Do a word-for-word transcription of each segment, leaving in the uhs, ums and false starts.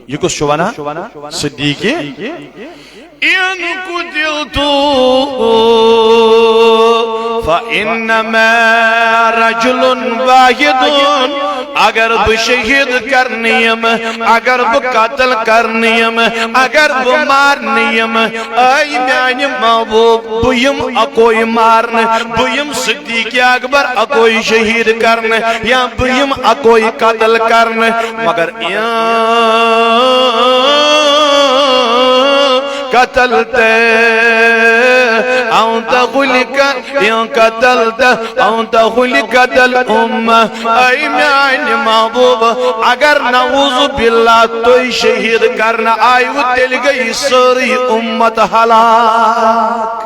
یہِ کُس چھُ ونان؟ صدیقی۔ ان قتلت فانما رجل واحد، اگر بہٕ شہید کرنہٕ یِمہٕ، اگر بہٕ قتل کرنہٕ یِمہٕ، اگر بہٕ مارنہٕ یِمہٕ، اے میانہِ محبوب، بہٕ یِمہٕ اکوے مارنہٕ، بہٕ یِمہٕ صدیق اکبر اکوے شہید کرنہٕ، یا بہٕ یِمہٕ اکوے قتل کرنہٕ۔ مگر ان قتلت او تغلق، ان قتلت او تغلقت الامہ۔ اے میانہِ محبوب، اگر نعوذ باللہ تُہۍ شہید کرنہٕ آیوٕ، تیٚلہِ گٔیہِ سٲرٕے امت ہلاک۔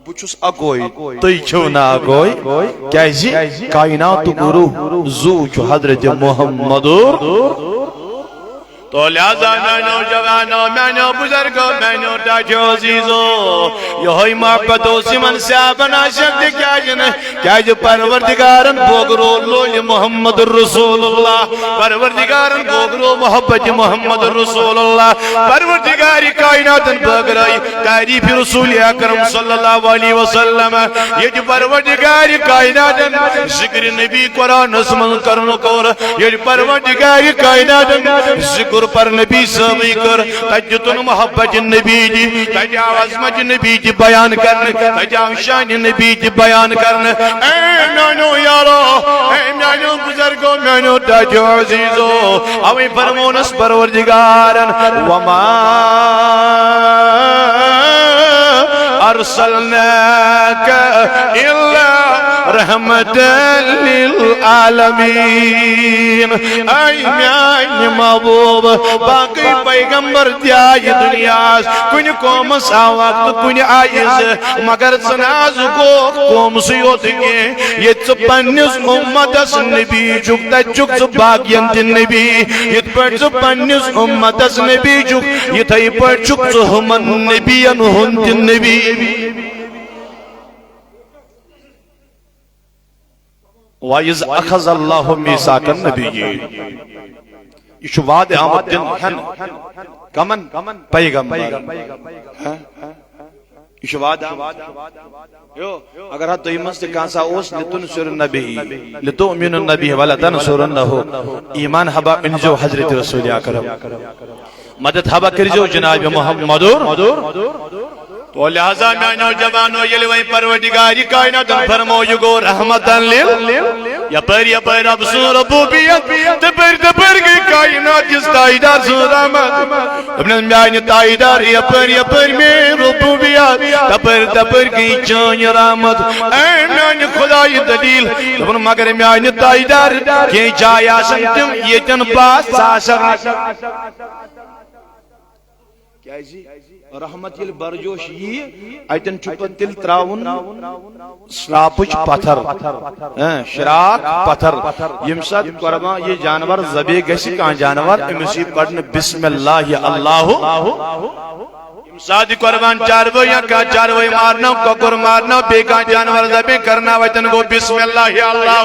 بہٕ چھُس اکوے، تُہۍ چھِو نہٕ اکوے۔ کیازِ؟ کائناتُک روح زُو چھُ حضرت محمد۔ تو لہذا میانیو جوانو، میانیو بزرگو، میانیو ٹاٹھیو عزیزو، یہوے محبت اوس یِمن صحابن عاشق تہِ کیازِ نہٕ؟ کیازِ پروردگارن بوگرو لولہِ محمد رسول اللہ، پروردگارن بوگرو محبت محمد رسول اللہ، پروردگار کائناتن بوگرٲے تعریف رسول اکرم صلی اللہ علیہ وسلم۔ ییٚتہِ پروردگار کائناتن ذکر نبی قرآنس منٛز کرنہٕ کوٚر، ییٚلہِ پروردگار کائناتن ذکر پر نبی صٲبٕے کٔر، تتہِ دیُتن محبت نبی جی، تتہِ آو عظمت نبی جی بیان کرنہٕ، تتہِ آو شان نبی جی بیان کرنہٕ۔ اے میانیو یارو، اے میانیو بزرگو، میانیو ٹاٹھیو عزیزو، اوے فرمونس پروردگارن، وما ارسلناک الا رحمتا للعالمین۔ اے میانہِ محبوب، باقی پیغمبر تہِ آیہِ دُنیاہس، کُنہِ قومس آوکھ تہٕ کُنہِ آیہِ زٕ، مگر ژٕ نہ حظ گوکھ قومسٕے یوت کینٛہہ۔ ییٚتہِ ژٕ پننِس اُمتس نبی چھُکھ، تتہِ چھُکھ ژٕ باقین تہِ نبی۔ یِتھ پٲٹھۍ ژٕ پننِس اُمتس نبی چھُکھ، یِتھے پٲٹھۍ چھُکھ ژٕ ہُمن نبین ہُنٛد تہِ نبی۔ وَإِذْ أَخَذَ اللَّهُ مِيثَاقَ النَّبِيِّينَ۔ یہِ چھُ وعدٕ آمُت دِنہٕ ہٮ۪نہٕ۔ کمن؟ پیغمبر۔ ہہ؟ یہِ چھُ وعدٕ آمُت۔ یو، اگر ہا تُہۍ منٛز تہِ کانٛہہ سا اوس، لِتُنصِرُنَّ بِهِ، لِتُؤْمِنُنَّ بِهِ وَلَتَنصُرُنَّهُ۔ ایمان ہبا أنزیو حضرت رسول اکرم۔ مدد ہبا کٔرزیو جناب محمد۔ تو لہذا میانیو جوانو، ییٚلہِ وۄنۍ پروردگار کائناتن فرمو، یہِ گوٚو رحمتن لِل، یپٲرۍ یپٲرۍ رب سٕنٛز ربوبیت، تپٲرۍ تپٲرۍ گٔے کائنات کِس تاجدار سٕنٛز رحمت۔ دوٚپنس، میانہِ تاجدار، یپٲرۍ یپٲرۍ میٲنۍ ربوبیت، تپٲرۍ تپٲرۍ گٔے چٲنۍ رحمت۔ اے میانہِ خدایہِ دلیل۔ دوٚپُن، مگر میانہِ تاجدار، کینٛہہ جایہِ آسن تِم، ییٚتٮ۪ن بہٕ آسہٕ، ژٕ آسکھ نہٕ۔ کیازِ؟ رحمت ییٚلہِ برجوش ییہِ، اتٮ۪ن چھُ پتہٕ تیٚلہِ تراوُن شراکٕچ پتھر، ہاں، شراک پتھر۔ ییٚمہِ ساتہٕ قربان یہِ جانور ذبح گژھِ، کانٛہہ جانور، أمِس یی پرنہٕ بسم اللہ یا اللہ۔ ییٚمہِ ساتہٕ یہِ قربان چاروٲے یا کانٛہہ چاروٲے مارنو، کۄکُر مارنو، بیٚیہِ کانٛہہ جانور ذبح کرناو، اتٮ۪ن گوٚو بسم اللہ یا اللہ۔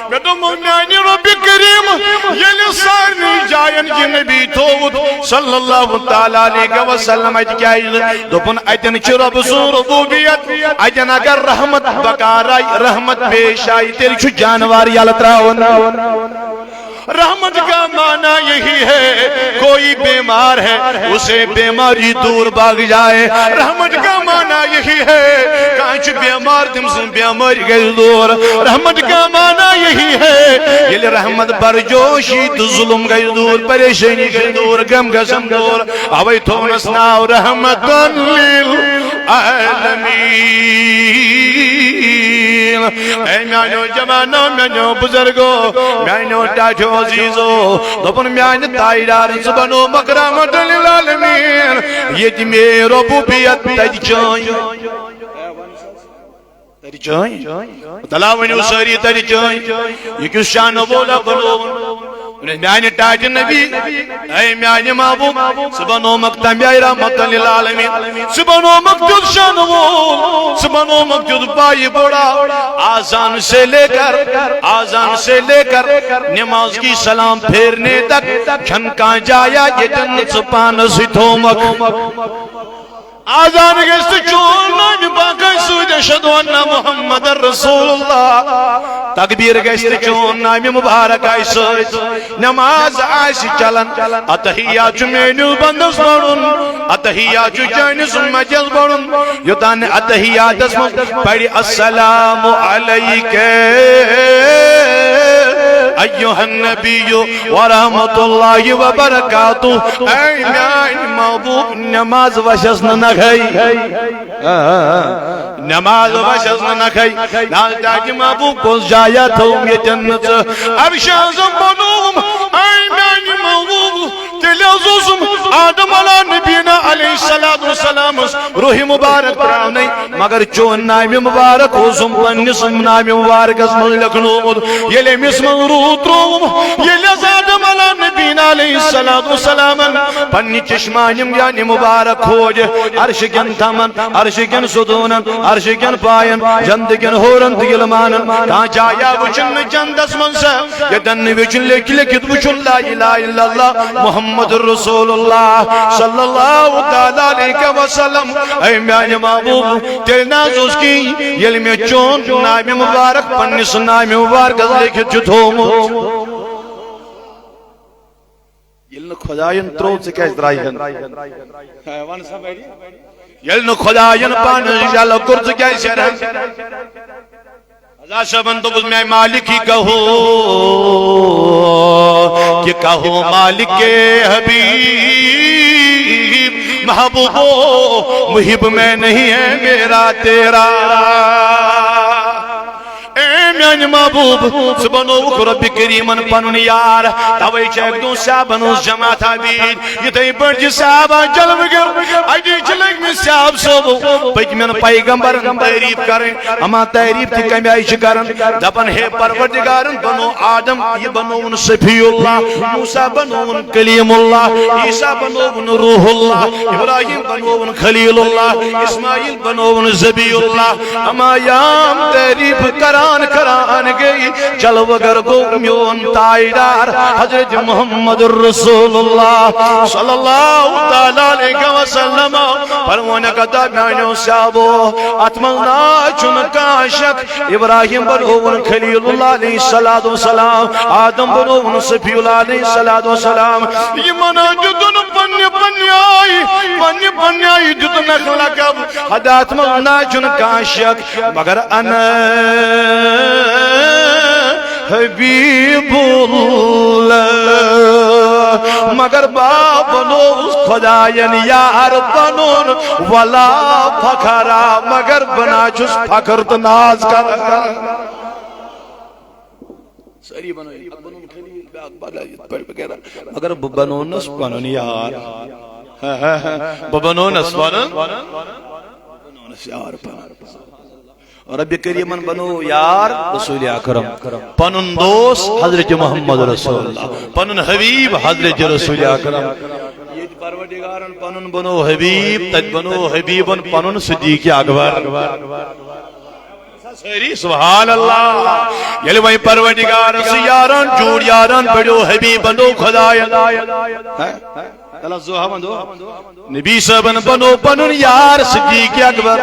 مےٚ دوٚپ، میانہِ رۄبِ کریم، ییٚلہِ سارنٕے جاین یہِ نبی تھووُتھ صلی اللہ تعالیٰ علیہ وسلم، اتہِ کیازِ نہٕ؟ دوٚپُن، اتٮ۪ن چھِ رۄب سٕنٛز ربوبیت، اتٮ۪ن اگر رحمت بکار آیہِ، رحمت پیش آیہِ، تیٚلہِ چھُ جانوار یلہٕ تراوُن۔ رحمت کا معنی یہی ہے، کوئی بیمار ہے، اسے بیماری دور بھاگ جائے۔ رحمت کا معنی یہی ہے، کانٛہہ چھُ بیمار، تٔمۍ سٕنٛز بیمٲرۍ گژھِ دور۔ رحمت کا معنی یہی ہے، ییٚلہِ رحمت برجوش یی تہٕ ظلم گژھِ دور، پریشٲنی گژھِ دور، غم گژھن دور۔ اوے تھوونس ناو رحمت للعالمین۔ اے میانیو جوانو، میانیو بزرگو، میانیو ٹاٹھیو عزیزو، دوٚپُن، میانہِ تاجدار، ژٕ بنوومکھ رحمت للعالمین۔ ییٚتہِ میٲنۍ ربوبیت، تتہِ چٲنۍ۔ تتہِ چٲنۍ۔ تلا ؤنِو سٲری، تتہِ چٲنۍ۔ یہِ کیُتھ شاہ نبولا بنووُن؟ میانہِ ٹاٹہِ نبی، اے میانہِ محبوب، ژٕ بنوومکھ تمہِ آیہِ رحمت للعالمین، ژٕ بنوومکھ تیُتھ شانہٕ وول، ژٕ بنوومکھ تیُتھ پایہِ بوڑا۔ آذان سے لے کر، آذان سے لے کر نماز کی سلام پھیرنے تک چھنہٕ کانٛہہ جایا ییٚتٮ۪ن نہٕ ژٕ پانس سۭتۍ تھوومکھ۔ آذان گژھِ تہٕ چون نامہِ پاک آسہِ سۭتۍ، اشہد ان محمد رسول اللہ۔ تکبیر گژھِ تہٕ چون نامہِ مبارک آسہِ سۭتۍ۔ نماز آسہِ چلان، اتحیات چھُ میٲنِس بندس پرُن، اتحیات چھُ چٲنِس امتس پرُن۔ یوٚتام نہٕ اتحیاتس منٛز پرِ السلام علیک ایھا النبی ورحمۃ اللہ وبرکاتہ، اے میانہِ محبوب، نماز وسٮ۪س نہٕ نکھے۔ نماز وسٮ۪س نہٕ نکھے۔ ناز ٹاٹہِ محبوب، کۄس جایا تھٲوٕم ییٚتٮ۪ن نہٕ ژٕ؟ عرشِ اعظم بنووُم، اے میانہِ محبوب۔ تیٚلہِ حظ اوسُم آدم علیٰ نبینا علیہ الصلوۃ والسلامس روح مبارک تراونے، مگر چون نامہِ مبارک اوسُم پننِس نامہِ مبارکس منٛز لیکھنومُت۔ ییٚلہِ أمِس منٛز روح ترووُم، ییٚلہِ حظ آدم علیٰ نبینا علیہ الصلوۃ والسلامن پننہِ چشمانہِ یعنی مبارک کھوج، عرشہِ کٮ۪ن تھمن، عرشہِ کٮ۪ن ستوٗنن، عرشہِ کٮ۪ن پاین، جنتہٕ کٮ۪ن حورن تہٕ غلمانن، کانٛہہ جایا وٕچھُن نہٕ جنتس منٛز سا، ییٚتٮ۪ن نہٕ وٕچھُن لیکھِ لیکھِتھ وٕچھُن لا الہ الا اللہ محمد رسول اللہ صلی اللہ تعالیٰ علیہ وسلم۔ اے میانہِ محبوب، تیٚلہِ نہ حظ اوس کِہیٖنۍ، ییٚلہِ مےٚ چون نامہِ مبارک پننِس نامہِ مبارکس لیکھِتھ چھُ تھوومُت۔ ییٚلہِ نہٕ خۄدایَن ترٛوو، ژٕ کیٛازِ درٛایہِ ہَن؟ ہے، وَن سا بَرِ۔ ییٚلہِ نہٕ خۄدایَن پانہٕ یَلہٕ کوٚر، ژٕ کیٛازِ شران؟ رضا صٲبَن دوٚپُس، "میں مالک ہی کہو، کہ کہو مالک حبیب، محبوبو، محب میں نہیں ہے میرا تیرا۔" اے میانہِ محبوب، ژٕ بنووُکھ رۄبِ کریٖمن پنُن یار۔ توے چھِ اکہِ دۄہ صحابن ہٕنٛز جماعت آمٕتۍ۔ یِتھے پٲٹھۍ چھِ صحابہ جلوٕ گر۔ اَتی چھِ لٔگمٕتۍ صحابہٕ صٲبو پٔتمٮ۪ن پیغمبرن تعریٖف کرٕنۍ۔ اما تعریٖف تہِ کمہِ آیہِ چھِ کران؟ دپان، ہے پروردگارن بنوو آدم، یہِ بنووُن صفی اللہ، موسیٰ بنووُن کلیم اللہ، عیسیٰ بنووُن روح اللہ، ابراہیم بنووُن خلیل اللہ، اسماعیل بنووُن ذبیح اللہ۔ اما یام تعریٖف کران کران گٔے جلوٕ گر گوٚو میون تاجدار حضرت محمد رسول اللہ صلی اللہ تعالیٰ علیہ وسلم۔ فرمون کتا میانیو صحابو، اتھ منٛز نہ چھُنہٕ کانٛہہ شک۔ ابراہیم بنووُن خلیل اللہ علیہ الصلوۃ والسلام، آدم بنووُن صفی اللہ علیہ الصلوۃ والسلام۔ یِمن دیُتُن پننہِ پننہِ آیہِ، پننہِ پننہِ آیہِ دیُتنکھ لقب۔ حد اتھ منٛز نہ چھُنہٕ کانٛہہ شک، مگر انا حبیب اللہ، مگر بہٕ بنووُس خۄداین یار پنُن ولا فخرا، مگر بہٕ نہ چھُس فخر تہٕ ناز کران۔ سٲری بنٲوِتھ، اکھ بنووُن خلیل، بیٛاکھ بدل، یِتھ پٲٹھۍ وغیرہ۔ مگر بہٕ بنوونس پنُن یار۔ بہٕ بنوونس پنُن، بہٕ بنوونس یار پنُن۔ رۄبِ کریٖمن بنوو یار رسول اکرم، پنُن دوست حضرت محمد رسول اللہ، پنُن حبیب حضرت رسول اکرم۔ ییٚتہِ پروردگارن پنُن بنوو حبیب، تتہِ بنوو حبیبن پنُن صدیق اکبر۔ سٲری سبحان اللہ۔ ییٚلہِ وۄنۍ پروردگارس یاران جوٗڑ، یاران بڑیو حبیب بنو خداین۔ ہہ؟ تلہ زوہا وندو۔ نبی صٲبن بنو پنُن یار صدیق اکبر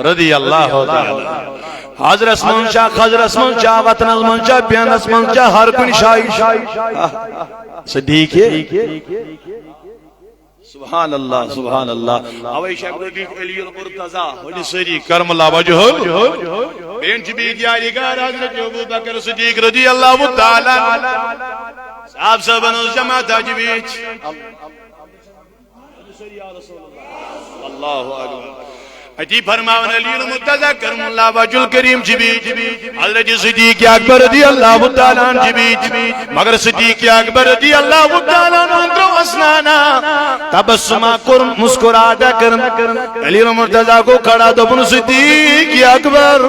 رضی اللہ تعالیٰ۔ حضرس منٛز چھا، خضرس منٛز چھا، وطنس منٛز چھا، بیہنس منٛز چھا، ہر کُنہِ جایہِ۔ صدیق۔ سبحان اللہ، سبحان اللہ۔ اوے چھِ اَکہِ دۄہ بیٖٹھۍ علی المرتضیٰ، ؤنِو سٲری، کرم اللہ وجہہ۔ بیٚیہِ چھِ بیٖٹھۍ یادگار حضرت ابو بکر صدیق رضی اللہ تعالیٰ عنہ۔ صاحب صٲبن ہٕنٛز جماعت حج بیٖٹھۍ۔ اللہ اکبر۔ اتی فرماون علی المرتضی کرم اللہ وجہ الکریم جی بی، حضرت صدیق اکبر رضی اللہ تعالیٰ عنہ جی بی، مگر صدیق اکبر رضی اللہ تعالیٰ عنہ ترو اسنانا، تبسمہ کر، مسکراہٹا کر۔ علی المرتضی گو کھڑا، دوپن صدیق اکبر،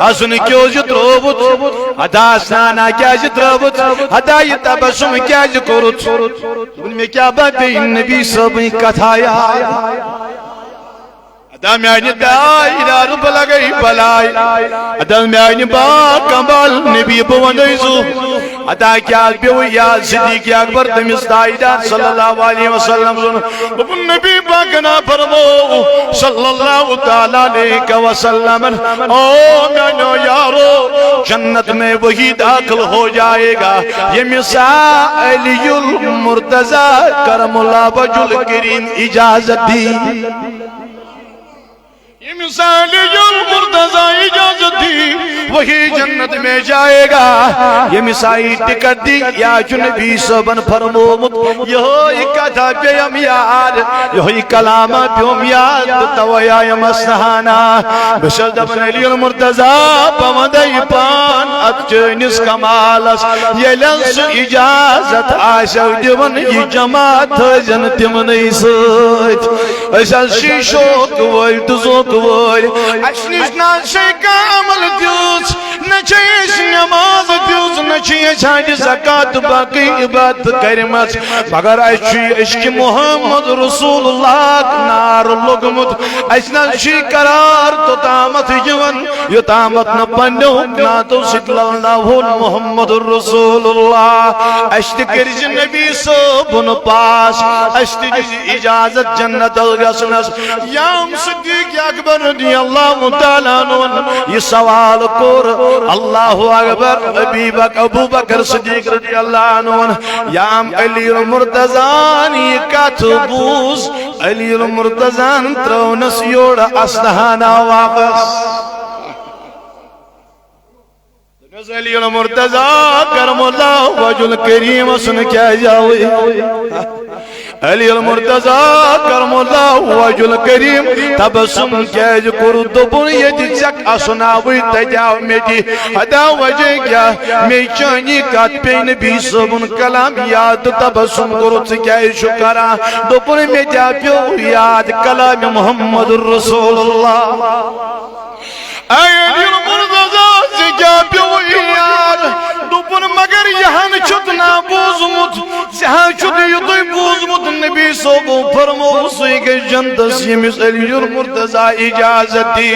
اسن کیو جی ترووت، ہتا اسنانا کیا جی ترووت، ہتا یہ تبسم کیا جی کوٚرُتھ؟ دوپن مے کیا با بے نبی صٲبٕنۍ کتھا یاد۔ ادا میانہِ تاجدار بہٕ لگے بلاے۔ ادا میانہِ با کمال نبی بہٕ ونے زُو۔ ادا کیا پیو یا صدیق اکبر تمس تاجدار صلی اللہ علیہ وسلم سن۔ دوپن نبی پاکن فرمو صلی اللہ تعالیٰ علیہ وسلم، او میانیو یارو، جنت میں وہی داخل ہو جائے گا یمس علی المرتضی کرم اللہ وجہ الکریم اجازت دی۔ یمس علی المرتضی اجازت دی، وہی جنت میں جائے گا۔ یمس آئی ٹکٹ دی، یا چھُ نبی صٲبن فرمومُت، یہوے کتھا پیٚیَم یاد، یہوے کلامہ پیوٚم یاد، تہٕ توے آیم اسنانا۔ بہٕ چھُس دپان علی المرتضی، بہٕ ونہٕ یہِ پان اتھ چٲنِس کمالس، ییٚلہِ سُہ اجازت آسٮ۪و دِوان، یہِ جماعت تھٲوزٮ۪ن تِمنٕے سۭتۍ۔ أسۍ حظ چھِ شوق وٲلۍ تہٕ ذوق وٲلۍ۔ اَسہِ نِش نہ حظ چھے کانٛہہ عمل تیُتھ، نہ چھے اَسہِ نٮ۪ماز تیُتھ، نہ چھے اَسہِ حج زکات باقٕے عبادت کَرِمَژ، مگر اَسہِ چھُ یہِ عشقِ محمد رسول اللہ نار لوٚگمُت۔ اَسہِ نہ حظ چھُ یہِ قرار توٚتامَتھ یِوان، یوٚتامَتھ نہٕ پنٛنیو نعتو سۭتۍ للناوہون محمد رسول اللہ۔ اَسہِ تہِ کٔرۍ زِ نبی صٲبُن پاس، اَسہِ تہِ دِژ اجازت جنت گژھنس۔ یام صدیق اکبر رضی اللہ تعالیٰ عنہ یہِ سوال کوٚر، اللہ اکبر، ابی بک-، ابو بکر صدیق رضی اللہ عنہ، یام علی المرتضیٰ ہن یہِ کتھ بوٗز، علی المرتضیٰ ہن ترٲونس یورٕ اسنہانا واپس۔ دوٚپنس، علی المرتضیٰ کرم اللہ وجہ الکریم سُن کیازِ آوٕے؟ علی المرتضیٰ کرم اللہ وجہ الکریم تبسم کیازِ کوٚرُتھ؟ دوٚپُن، ییٚتہِ ژےٚ اسُن آوٕے، تتہِ آو مےٚ تہِ۔ ہتا وجہ کیاہ؟ مےٚ چٲنی کتھ پیٚیہِ نبی صٲبُن کلام یاد تہٕ تبسم کوٚرُتھ۔ ژٕ کیازِ چھُکھ کران؟ دوٚپُن، مےٚ تہِ آو پیوٚو یاد کلام محمد رسول اللہ۔ اے علی المرتضیٰ، ژےٚ کیٛاہ پیوٚوُے یاد؟ دوٚپُن، مگر یہِ ہن چھُتھ نا بوٗزمُت، ژےٚ ہا چھُتھ یُتُے بوٗزمُت، نبی صٲبو فرموو، سُے گژھِ جنتس، ییٚمِس علی المرتضیٰ اجازت دی۔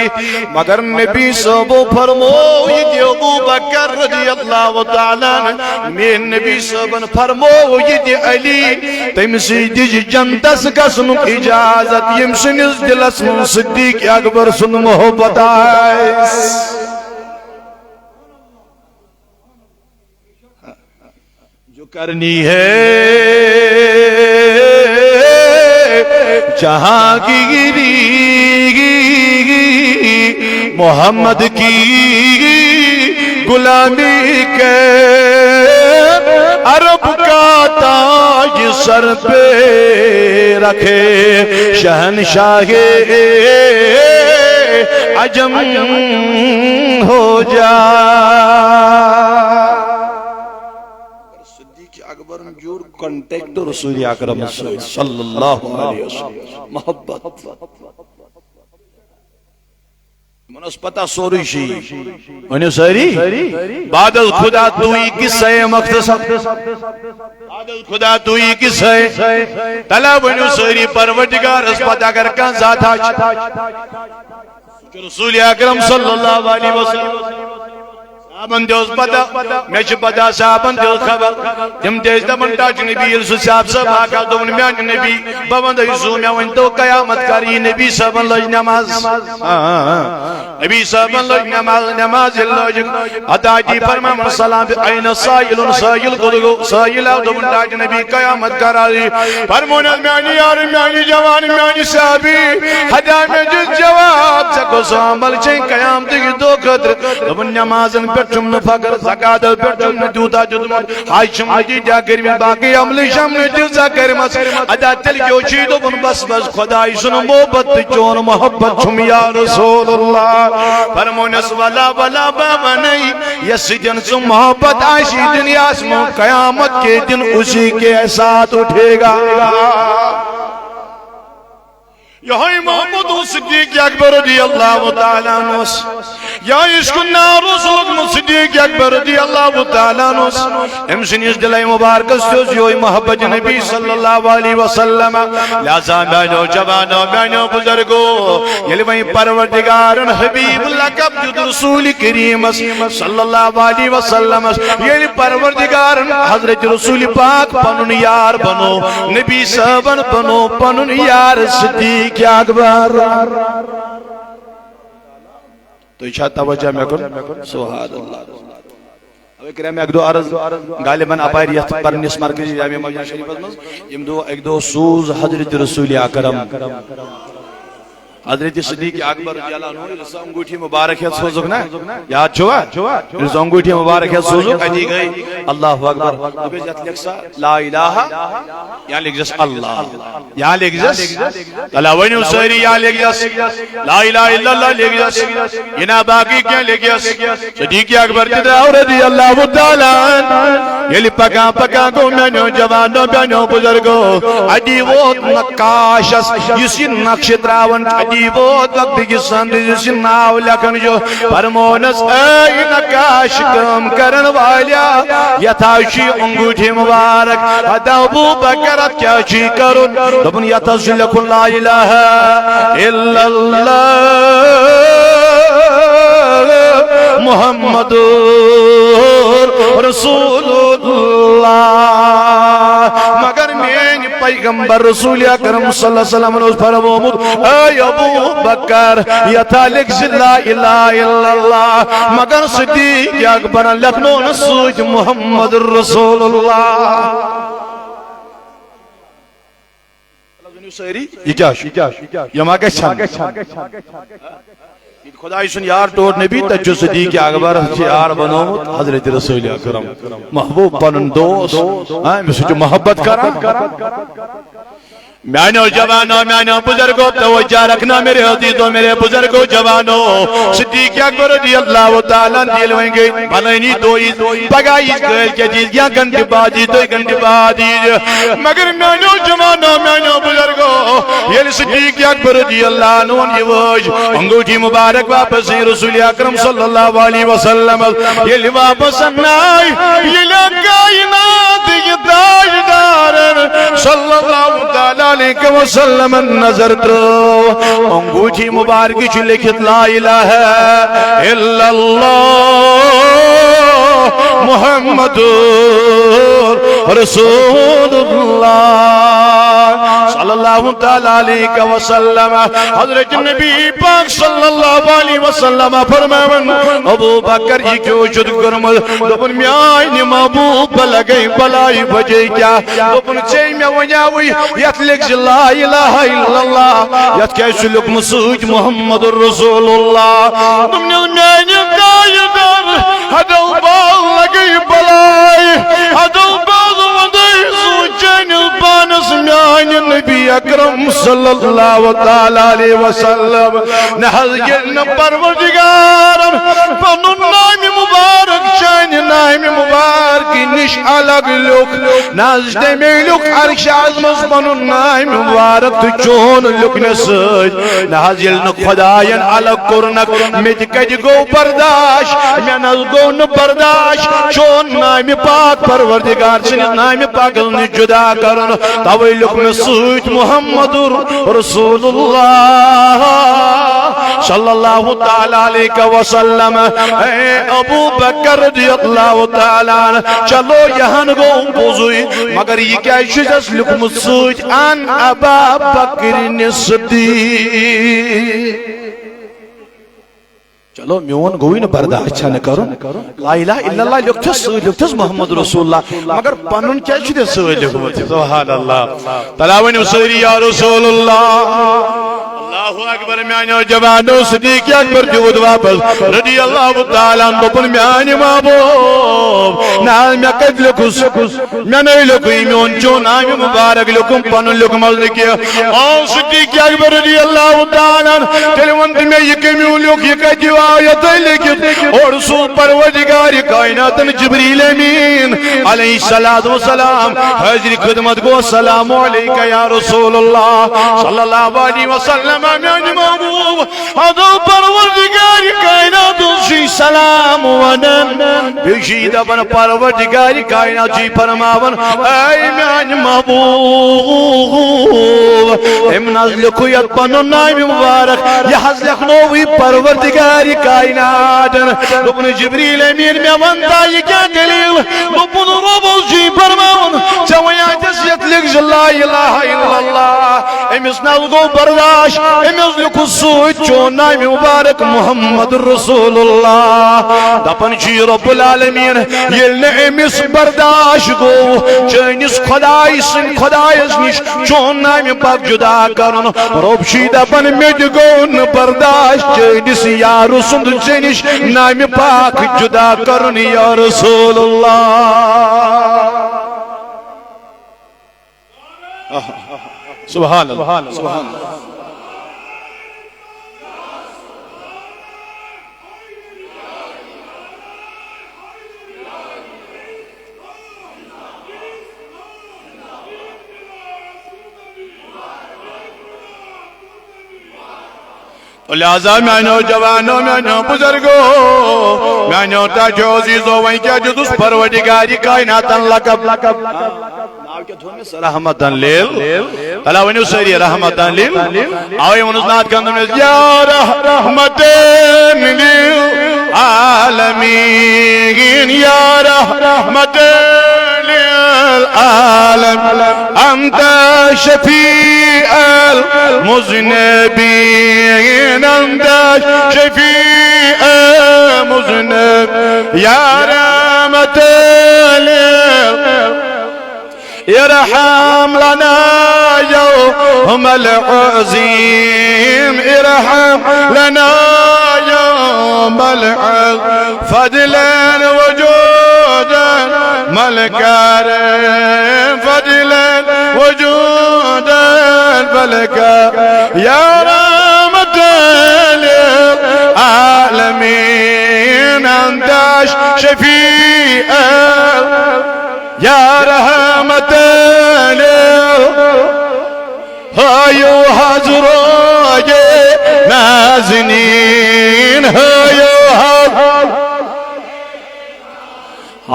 مگر نبی صٲبو فرموو، یہِ تہِ ابو بکر رضی اللہ تعالیٰ عنہ، میٛٲنۍ نبی صٲبن فرموو، یہِ تہِ علی، تٔمۍ سٕے دِژ جنتس گژھنُک اجازت، ییٚمۍ سٕنٛدِس دِلس منٛز صدیق اکبر سُنٛد محبت آسہِ۔ جو کرنی ہے جہانگیری محمد کی غلامی کے، عرب کا تاج سر پہ رکھے، شہنشاہ عجم ہو جا۔ صدیق اکبر جوڑ کانٹیکٹ رسول اکرم صلی اللہ علیہ وسلم، محبت۔ تِمن ٲس پتہ سورُے چھُ یی۔ ؤنِو سٲری، بعد از خدا تو ہی قصہ مختصر۔ بعد از خدا تو ہی قصہ۔ تلا ؤنِو سٲری، پروردگارس پتہ اگر کانٛہہ ذات آسہِ، رسول اکرم صلی اللہ علیہ وسلم۔ صحابن تہِ اوس پتہ، مےٚ چھِ پتہ، صحابن تہِ ٲس خبر۔ تِم تہِ ٲسۍ دپان، ٹاٹھۍ نبی، ییٚلہِ سُہ صحابہٕ صٲب آکھ آو، دوٚپُن، میانہِ نبی، بہٕ ونہٕ تۄہہِ زُو، مےٚ ؤنۍ تو قیامت کر یی؟ نبی صٲبن لٲج نماز۔ آ، آ، آ۔ نبی صٲبن لٲج نماز، نماز ییٚلہِ لٲجِکھ، عطا جی فرماوان، سلام، این سائل، سائل کوٚت گوٚو؟ سائل آو، دوٚپُن، ٹاٹھۍ نبی، قیامت کر آو؟ فرموونس، میانہِ یارٕ، میانہِ جوان، میانہِ صحابی، ہتا مےٚ دیُت جواب، ژےٚ کُس عمل چھے قیامتٕکۍ دۄہ خٲطرٕ؟ دوٚپُن، نمازن پٮ۪ٹھ چھُم نہٕ فخر، زکاتس پٮ۪ٹھ چھُم نہٕ تیوٗتاہ دیُتمُت، حج چھُم نہٕ تیٖتیٛاہ کٔرمٕتۍ، باقٕے عملہٕ چھَم نہٕ تیٖژاہ کٔرمٕژ۔ ادا تیٚلہِ کیٛاہ چھُے؟ دوٚپُن، بس، بس، خۄداے سُنٛد محبت تہٕ چون محبت چھُم یا رسول اللہ۔ فرمونس، ولا، ولا، بابا، نہیں، یس سۭتۍ ژٕ محبت آسی دنیاہس منٛز، قیامت کے دن اسی کے ساتھ اٹھے گا۔ یہوے محمد صدیق اکبر رضی اللہ تعالیٰ عنہ۔ یا عشق النار اوس لوٚگمُت صدیق اکبر رضی اللہ تعالیٰ عنہ۔ أمۍ سٕنٛدِس دِلے مبارکس تہِ اوس یہوے محبت نبی صلی اللہ علیہ وسلم۔ لہذا میانیو جوانو، میانیو بزرگو، ییٚلہِ وۄنۍ پروردگارن حبیب لقب دیُت رسول کریمس صلی اللہ علیہ وسلمس، ییٚلہِ پروردگارن حضرت رسول پاک پنُن یار بنو، نبی صٲبن بنو پنُن یار صدیق اکبر۔ تُہۍ چھا توجہ مےٚ کُن؟ سبحان اللہ۔ اوے کریو مےٚ اکہِ دۄہ عرض، غالباً اپارِ یتھ پننِس مرکزی جامع مسجد شریفس منٛز، ییٚمہِ دۄہ، اکہِ دۄہ سوٗز حضرت رسول اکرم، حضرت صدیق اکبر رضی اللہ عنہ، ییٚلہِ سُہ انگوٗٹھی مبارک ہٮ۪تھ سوزُکھ نا، یاد چھُوا؟ ییٚلہِ سُہ انگوٗٹھی مبارک ہٮ۪تھ سوزُکھ، اتی گٔے، اللہ اکبر۔ دوٚپُس، یتھ لیکھ سا لا الہ، یا لیکھ زس اللہ، یا لیکھ زس، تلا ؤنِو سٲری، یا لیکھ زس، لا الہ الا اللہ لیکھ زس، یہِ نا باقٕے کینٛہہ لیکھ زس۔ صدیق اکبر تہِ درٛاو رضی اللہ تعالیٰ عنہ۔ ییٚلہِ پکان پکان گوٚو میانیو جوانو، میانیو بزرگو، اتی ووت نقاشس، یُس یہِ نقشہٕ تراوان چھُ، اتی ووت وقت أکِس سند یُس یہِ ناو لیکھان چھُ۔ فرمونس، اے نقاش کٲم کرن والیا، یتھ ہا چھُ یہِ انگوٗٹھی مبارک، ادا ابو بکر، اتھ کیٛاہ چھُے کرُن؟ دوٚپُن، یتھ حظ چھُ لیکھُن لا الہ الا اللہ محمد رسول اللہ۔ مگر میٲنۍ پیغمبر رسول اکرم صلی اللہ علیہ وسلم اوس فرمومُت، اے ابو بکر، یتھ ہا لیکھ زِ لا الہ الا اللہ، مگر صدیق اکبرن لیکھنو نہٕ سۭتۍ محمد رسول اللہ۔ سٲری، یہِ کیٛاہ چھُ؟ یہِ ما گژھِ ژھٮ۪نُن؟ یہِ خۄداے سُنٛد یار ٹوٹھ نبی، تَتہِ چھُ صدیق اکبر چھُ یار بنومُت حضرت رسول اکرم، محبوب پنُن دوست، ہاں، أمِس سۭتۍ چھُ محبت کران۔ میانیو جوانو، میانیو بزرگو، توجہ رکھنا میرے عزیزو، میرے بزرگو، جوانو۔ صدیق اکبر رضی اللہ تعالیٰ عنہ ییٚلہِ وۄنۍ گٔے بنٲنی دویِز، پگاہ یِیہِ کٲلۍ کٮ۪تھ یِیہِ یا گھنٹہٕ بعد یِیہِ، دۄیہِ گھنٹہٕ بعد یِیہِ۔ مگر میانیو جوانو، میانیو بزرگو، ییٚلہِ صدیق اکبر رضی اللہ عنہ یہِ وٲج انگوٗٹھی مبارک واپس رسول اکرم صلی اللہ علیہ وسلم، ییٚلہِ واپس انناے، ییٚلہِ کائنات یہِ تاجدارن صلی اللہ تعالیٰ علیہ وسلم نظر ترٲو، انگوٗٹھی مبارک چھُ لیکھِتھ لا الہ الا اللہ محمد رسول اللہ صلی اللہ تعالیٰ علیہ وسلم۔ حضرت نبی پاک صلی اللہ علیہ وسلم فرماوان، ابو بکر، یہِ کیٛاہ چھُتھ کوٚرمُت؟ دوٚپُن، میانہِ محبوب، بہٕ لگے بلاے وجہ کیٛاہ؟ دوٚپُن، ژےٚ مےٚ ونیاوٕے، یتھ لیکھ زِ لا الہ الا اللہ، یتھ کیٛازِ چھُ لیوٚکھمُت سۭتۍ محمد رسول اللہ؟ دوٚپنس، میانہِ تاجدار، ہدو بال لگے بلاے، ہدو بال ودے سوچن پانس میانہِ نبی اکرم صلی اللہ تعالیٰ علیہ وسلم۔ نہ حظ ییٚلہِ نہٕ پروردگارن پنُن نامہِ مبارک چانہِ نامہِ مبارکہِ نِش الگ لیوٚکھ، نہ حظ تٔمۍ لیوٚکھ عرش اعظمس پنُن نامہِ مبارک تہٕ چون لیوٚکھ مےٚ سۭتۍ۔ نہ حظ ییٚلہِ نہٕ خۄداین الگ کوٚرنکھ، مےٚ تہِ کتہِ گوٚو برداش؟ مےٚ نہ حظ گوٚو نہٕ برداش چون نامہِ پاک پروردگار سٕنٛدِس نامہِ پاکس نِش جدا کرُن۔ توے لیوٚکھ مےٚ سۭتۍ محمد رسول اللہ صلی اللہ تعالیٰ علیہ وسلم۔ اے ابو بکر رضی اللہ تعالیٰ عنہ، چلو یہن گوٚو پوٚزُے، مگر یہِ کیٛازِ چھُ اَسہِ لیوٚکھمُت سۭتۍ ان ابا بکر صدیق؟ چلو، میون گوٚوٕے نہٕ برداشت چھا نہٕ کرُن۔ لا الہ الا اللہ لیوٚکھتھس سۭتۍ، لیوٚکھتھس محمد رسول اللہ، مگر پنُن کیٛازِ چھُ تیٚلہِ سۭتۍ لیوٚکھمُت؟ سبحان اللہ۔ تلا ؤنِو سٲری یا رسول اللہ۔ اللہ اکبر، میانیو جوانو، صدیق اکبر تہِ ووت واپس رضی اللہ تعالیٰ عنہ، دوٚپُن، میانہِ محبوب، نہ حظ، مےٚ کتہِ لیوٚکھُس، مےٚ نے لیوٚکھُے میون چون نامہِ مبارک لیوٚکھُم، پنُن لیوٚکھمس نہٕ کینٛہہ۔ او صدیق اکبر رضی اللہ تعالیٰ عنہ، تیٚلہِ وَن تہٕ مےٚ، یہِ کٔمیوٗ لیوٚکھ، یہِ کتہِ آو یتھے لیکھِتھ؟ اورٕ سوٗز پروردگار کائناتن جبریل امین علیہ الصلوۃ والسلام، حاضر خدمت گوٚو، السلام علیک یا رسول اللہ صلی اللہ علیہ وسلم، میانہِ محبوب۔ ادو پروردگار کائنات چھُے سلام ونان، بیٚیہِ چھُے دپان پروردگار کائنات چھُے فرماوان، اے میانہِ محبوب، أمۍ نہ حظ لیوٚکھُے یتھ پنُن نامہِ مبارک، یہِ حظ لیکھنووُے پروردگار کائناتن۔ دوٚپُن، جبریل امین، مےٚ ون تا، یہِ کیٛاہ دٔلیٖل؟ دوٚپُن، رۄب اوس جی فرماوُن، ژےٚ وۄنۍ اتٮ۪س یتھ لیکھ زِ لا الہ الا اللہ۔ أمِس نہ حظ گوٚو برداشت، أمۍ حظ لیوٚکھُس سۭتۍ چون نامہِ مبارک محمد رسول اللہ۔ دپان چھُ یہِ رب العالمین، ییٚلہِ نہٕ أمِس برداشت گوٚو، چٲنِس خۄداے سٕنٛدِ خۄدایس نِش چون نامہِ پاک جدا کرُن۔ رۄب چھُے دپان، مےٚ تہِ گوٚو نہٕ برداشت چٲنِس یارٕ سُنٛد ژےٚ نِش نامہِ پاک جدا کرُن یا رسول اللہ۔ سبحان اللہ، سبحان اللہ۔ لہذا میانیو جوانو، میانیو بزرگو، میانیو تاجو عزیزو، وۄنۍ کیٛاہ دیُتُس پروردگارِ کائناتن لقب؟ ناو کیٛاہ تھوٚو مےٚ؟ رحمتن لِل۔ تلا ؤنِو سٲری، رحمتن لِل۔ اوے ووٚنُس نعت خانن منٛز، یا رحمتن لِل عالمین، یا رحمتن للعالم، انت شفیع المذنبین، انت شفیع المذنب، یا رحمت لل ارحم لنا یوم العظیم، ارحم لنا یوم العظیم، فضلا وجودا ملکا، فضلا وجودا ملکا، یا رحمت للعالمین، انت شفیع، یا رحمت لل ہٲیِو حظ رویے نازنیٖن، ہٲیِو حظ۔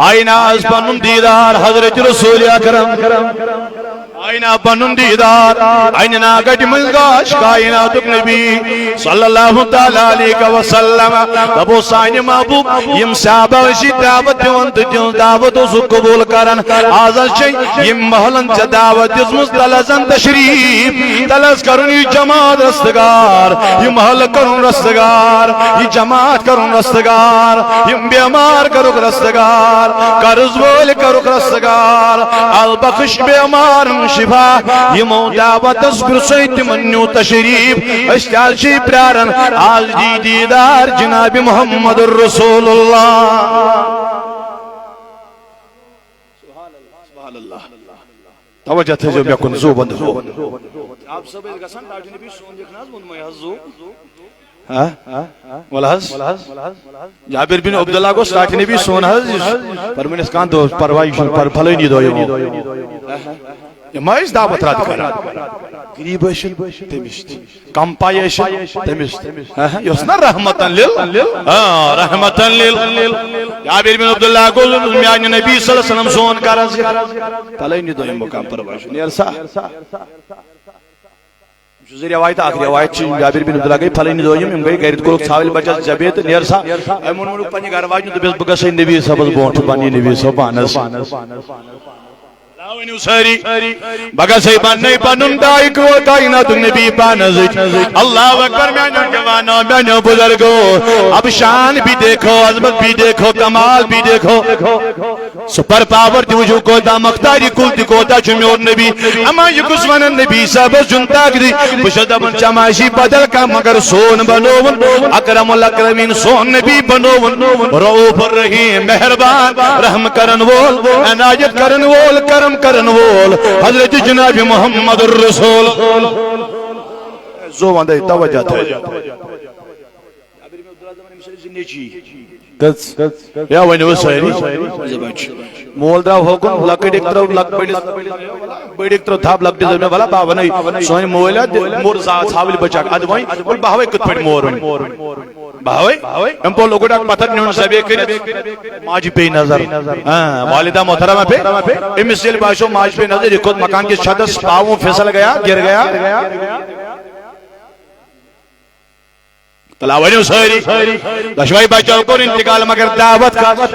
آیہِ نہ از پنُن دیٖدار حضرت رسول اکرم۔ آیہِ نہ پنُن دیٖدار، انہِ نا گٹہِ منٛز گاش کائناتُک نبی صلی اللہ تعالیٰ علیہ وسلم۔ دپو سانہِ محبوب، یِم صحابہ ٲسی دعوت دِوان تہٕ تِہنٛز دعوت اوسُکھ قبول کران۔ از حظ چھے یِم محلن ژےٚ دعوت دِژمٕژ، تلہٕ حظ ان تشریف، تلہٕ حظ کرُن یہِ جماعت رستگار، یہِ محلہٕ کرُن رستگار، یہِ جماعت کرُن رستگار، یِم بیمار کرُکھ رستگار، قرض وٲلۍ کرُکھ رستگار، البخش بیمارن شفا۔ یِمو دعوتس برٛونٛہہ تِمن نیوٗ تشریف، أسۍ تہِ حظ چھِ پراران، از دی دیٖدار جناب محمد رسول اللہ۔ سبحان اللہ۔ توجہ تھٲیزیو مےٚ کُن، زُو بنٛد۔ جناب صٲب ٲسۍ گژھان ٹاٹھہِ نبی سون لیکھنہٕ حظ ووٚنمَے حظ زُو۔ ہا؟ وَلہٕ حظ۔ جابر بن عبداللہ گوٚو ٹاٹھہِ نبی سون حظ۔ پَرمٲنِس کانٛہہ دۄہ پَرواے چھُنہٕ، پَر-، پھلٲنی دۄہ یِمو۔ یِم ٲسۍ دعوت رد کران۔ غریٖب ٲسِن تٔمِس تہِ۔ کم پاے ٲسِن تٔمِس تہِ۔ ہاں، ہاں، یہِ اوس نا رحمتن لِل، ہاں، رحمتن لِل۔ جابر بن عبداللہ گوٚو میانہِ نبی صلی اللہ علیہ وسلم سون قرض۔ پھلٲنی دۄہ یِمو کانٛہہ پَرواے چھُنہٕ۔ نیر سا۔ یہِ چھُ زٕ روایت، اکھ روایت چھِ جابر بن عبداللہ گٔے پھلٲنی دۄہ یِم، یِم گٔے گرِ، تہِ کوٚرُکھ ژھاوٕلۍ بچس ذبیح تہٕ نیر سا۔ أمۍ ووٚن، ووٚنُکھ پننہِ گرٕ واجنہِ، دوٚپُس، بہٕ گژھٕ نبی صٲبس برونٛٹھ، پننہِ نبی صٲب پانس۔ ؤنِو سٲری، بہٕ گژھٕ پننہِ پنُن داے کو کائناتُک نبی پانس سۭتۍ۔ اللہ اکبر، میانیو جوانو، میانیو بزرگو، اب شان بھی دیکھو، عظمت بھی دیکھو، کمال بھی دیکھو۔ سپر پاور تہِ وٕچھِو، کوتاہ مختاری کُل تہِ کوتاہ چھُ میون نبی۔ اما یہِ کُس ونان نبی صاحبس چھُنہٕ طاقتی؟ بہٕ چھُس دپان ژےٚ ما آسی بدل کانٛہہ، مگر سون بنووُن اکرم الاکرمین، سون نبی بنووُن رؤوف الرحیم، مہربان، رحم کرن وول، عنایت کرن وول، کرم کرن وول، حضرت جناب محمد الرسول۔ زو وندے توجہ تھٲیِو۔ کٔژ؟ یا ؤنِو سٲری۔ مول درٛاو ہوکُن، لۄکٕٹۍ أکۍ ترٛٲو لۄک-، بٔڑِس، بٔڑۍ أکۍ ترٛٲو تھپھ لۄکٹِس، دوٚپنَس، "وَلہ بہٕ ہا وَنَے، سٲنۍ مٲلۍ ہا دِ-، موٚر زاژ ہاوٕلۍ بچاکھ، اَدٕ وۄنۍ، وۄنۍ بہٕ ہاوَے کِتھ پٲٹھۍ موٚر وۄنۍ۔ بہٕ ہاوَے۔" أمۍ پوٚو لۄکُٹ اکھ پتھر نیوٗن زبے کٔرِتھ، ماجہِ پیٚیہِ نظر۔ ہاں، والدہ محترمہ پے، أمِس ییٚلہِ باسیو ماجہِ پیٚیہِ نظر، یہِ کھوٚت مکان کِس چھتس، پاوُن پھسل گیا، گر گیا۔ تلا ؤنِو سٲری، دۄشوے بچو کوٚر انتقال، مگر دعوت کتھ؟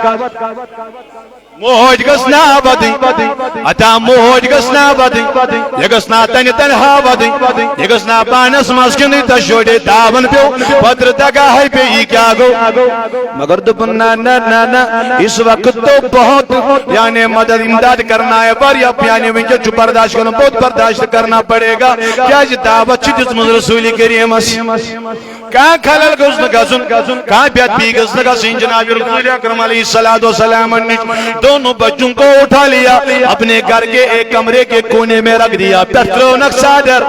موج گٔژھ نا ودٕنۍ، عطا موج گٔژھ نا ودٕنۍ، یہِ گٔژھ نا تنہِ تنہا ودٕنۍ، یہِ گٔژھ نا پانس منٛز کِنٕے تس شوڑے تاون پیو، پترٕ دگا ہے پے، یہِ کیٛاہ گوٚو؟ مگر دوٚپُن، نہ، نہ، نہ، نہ، اس وقت تو بہت، یعنی مدد امداد کرنا ہے، واریاہ، یعنی وٕنکیٚس چھُ برداشت کرُن، بہت برداشت کرنا پڑے گا، کیٛازِ دعوت چھِ دِژمٕژ رسول کریمس۔ کانٛہہ خلل گوٚژھ نہٕ گژھُن، کانٛہہ بے ادبی گٔژھ نہٕ گژھٕنۍ۔ جناب رسول اکرم علیہ الصلوۃ والسلام نِش دونوں بچوں کو اٹھا لیا، اپنے گھر کے ایک کمرے کے کونے میں رکھ دیا۔ پٮ۪ٹھ ترٲونکھ ژادر۔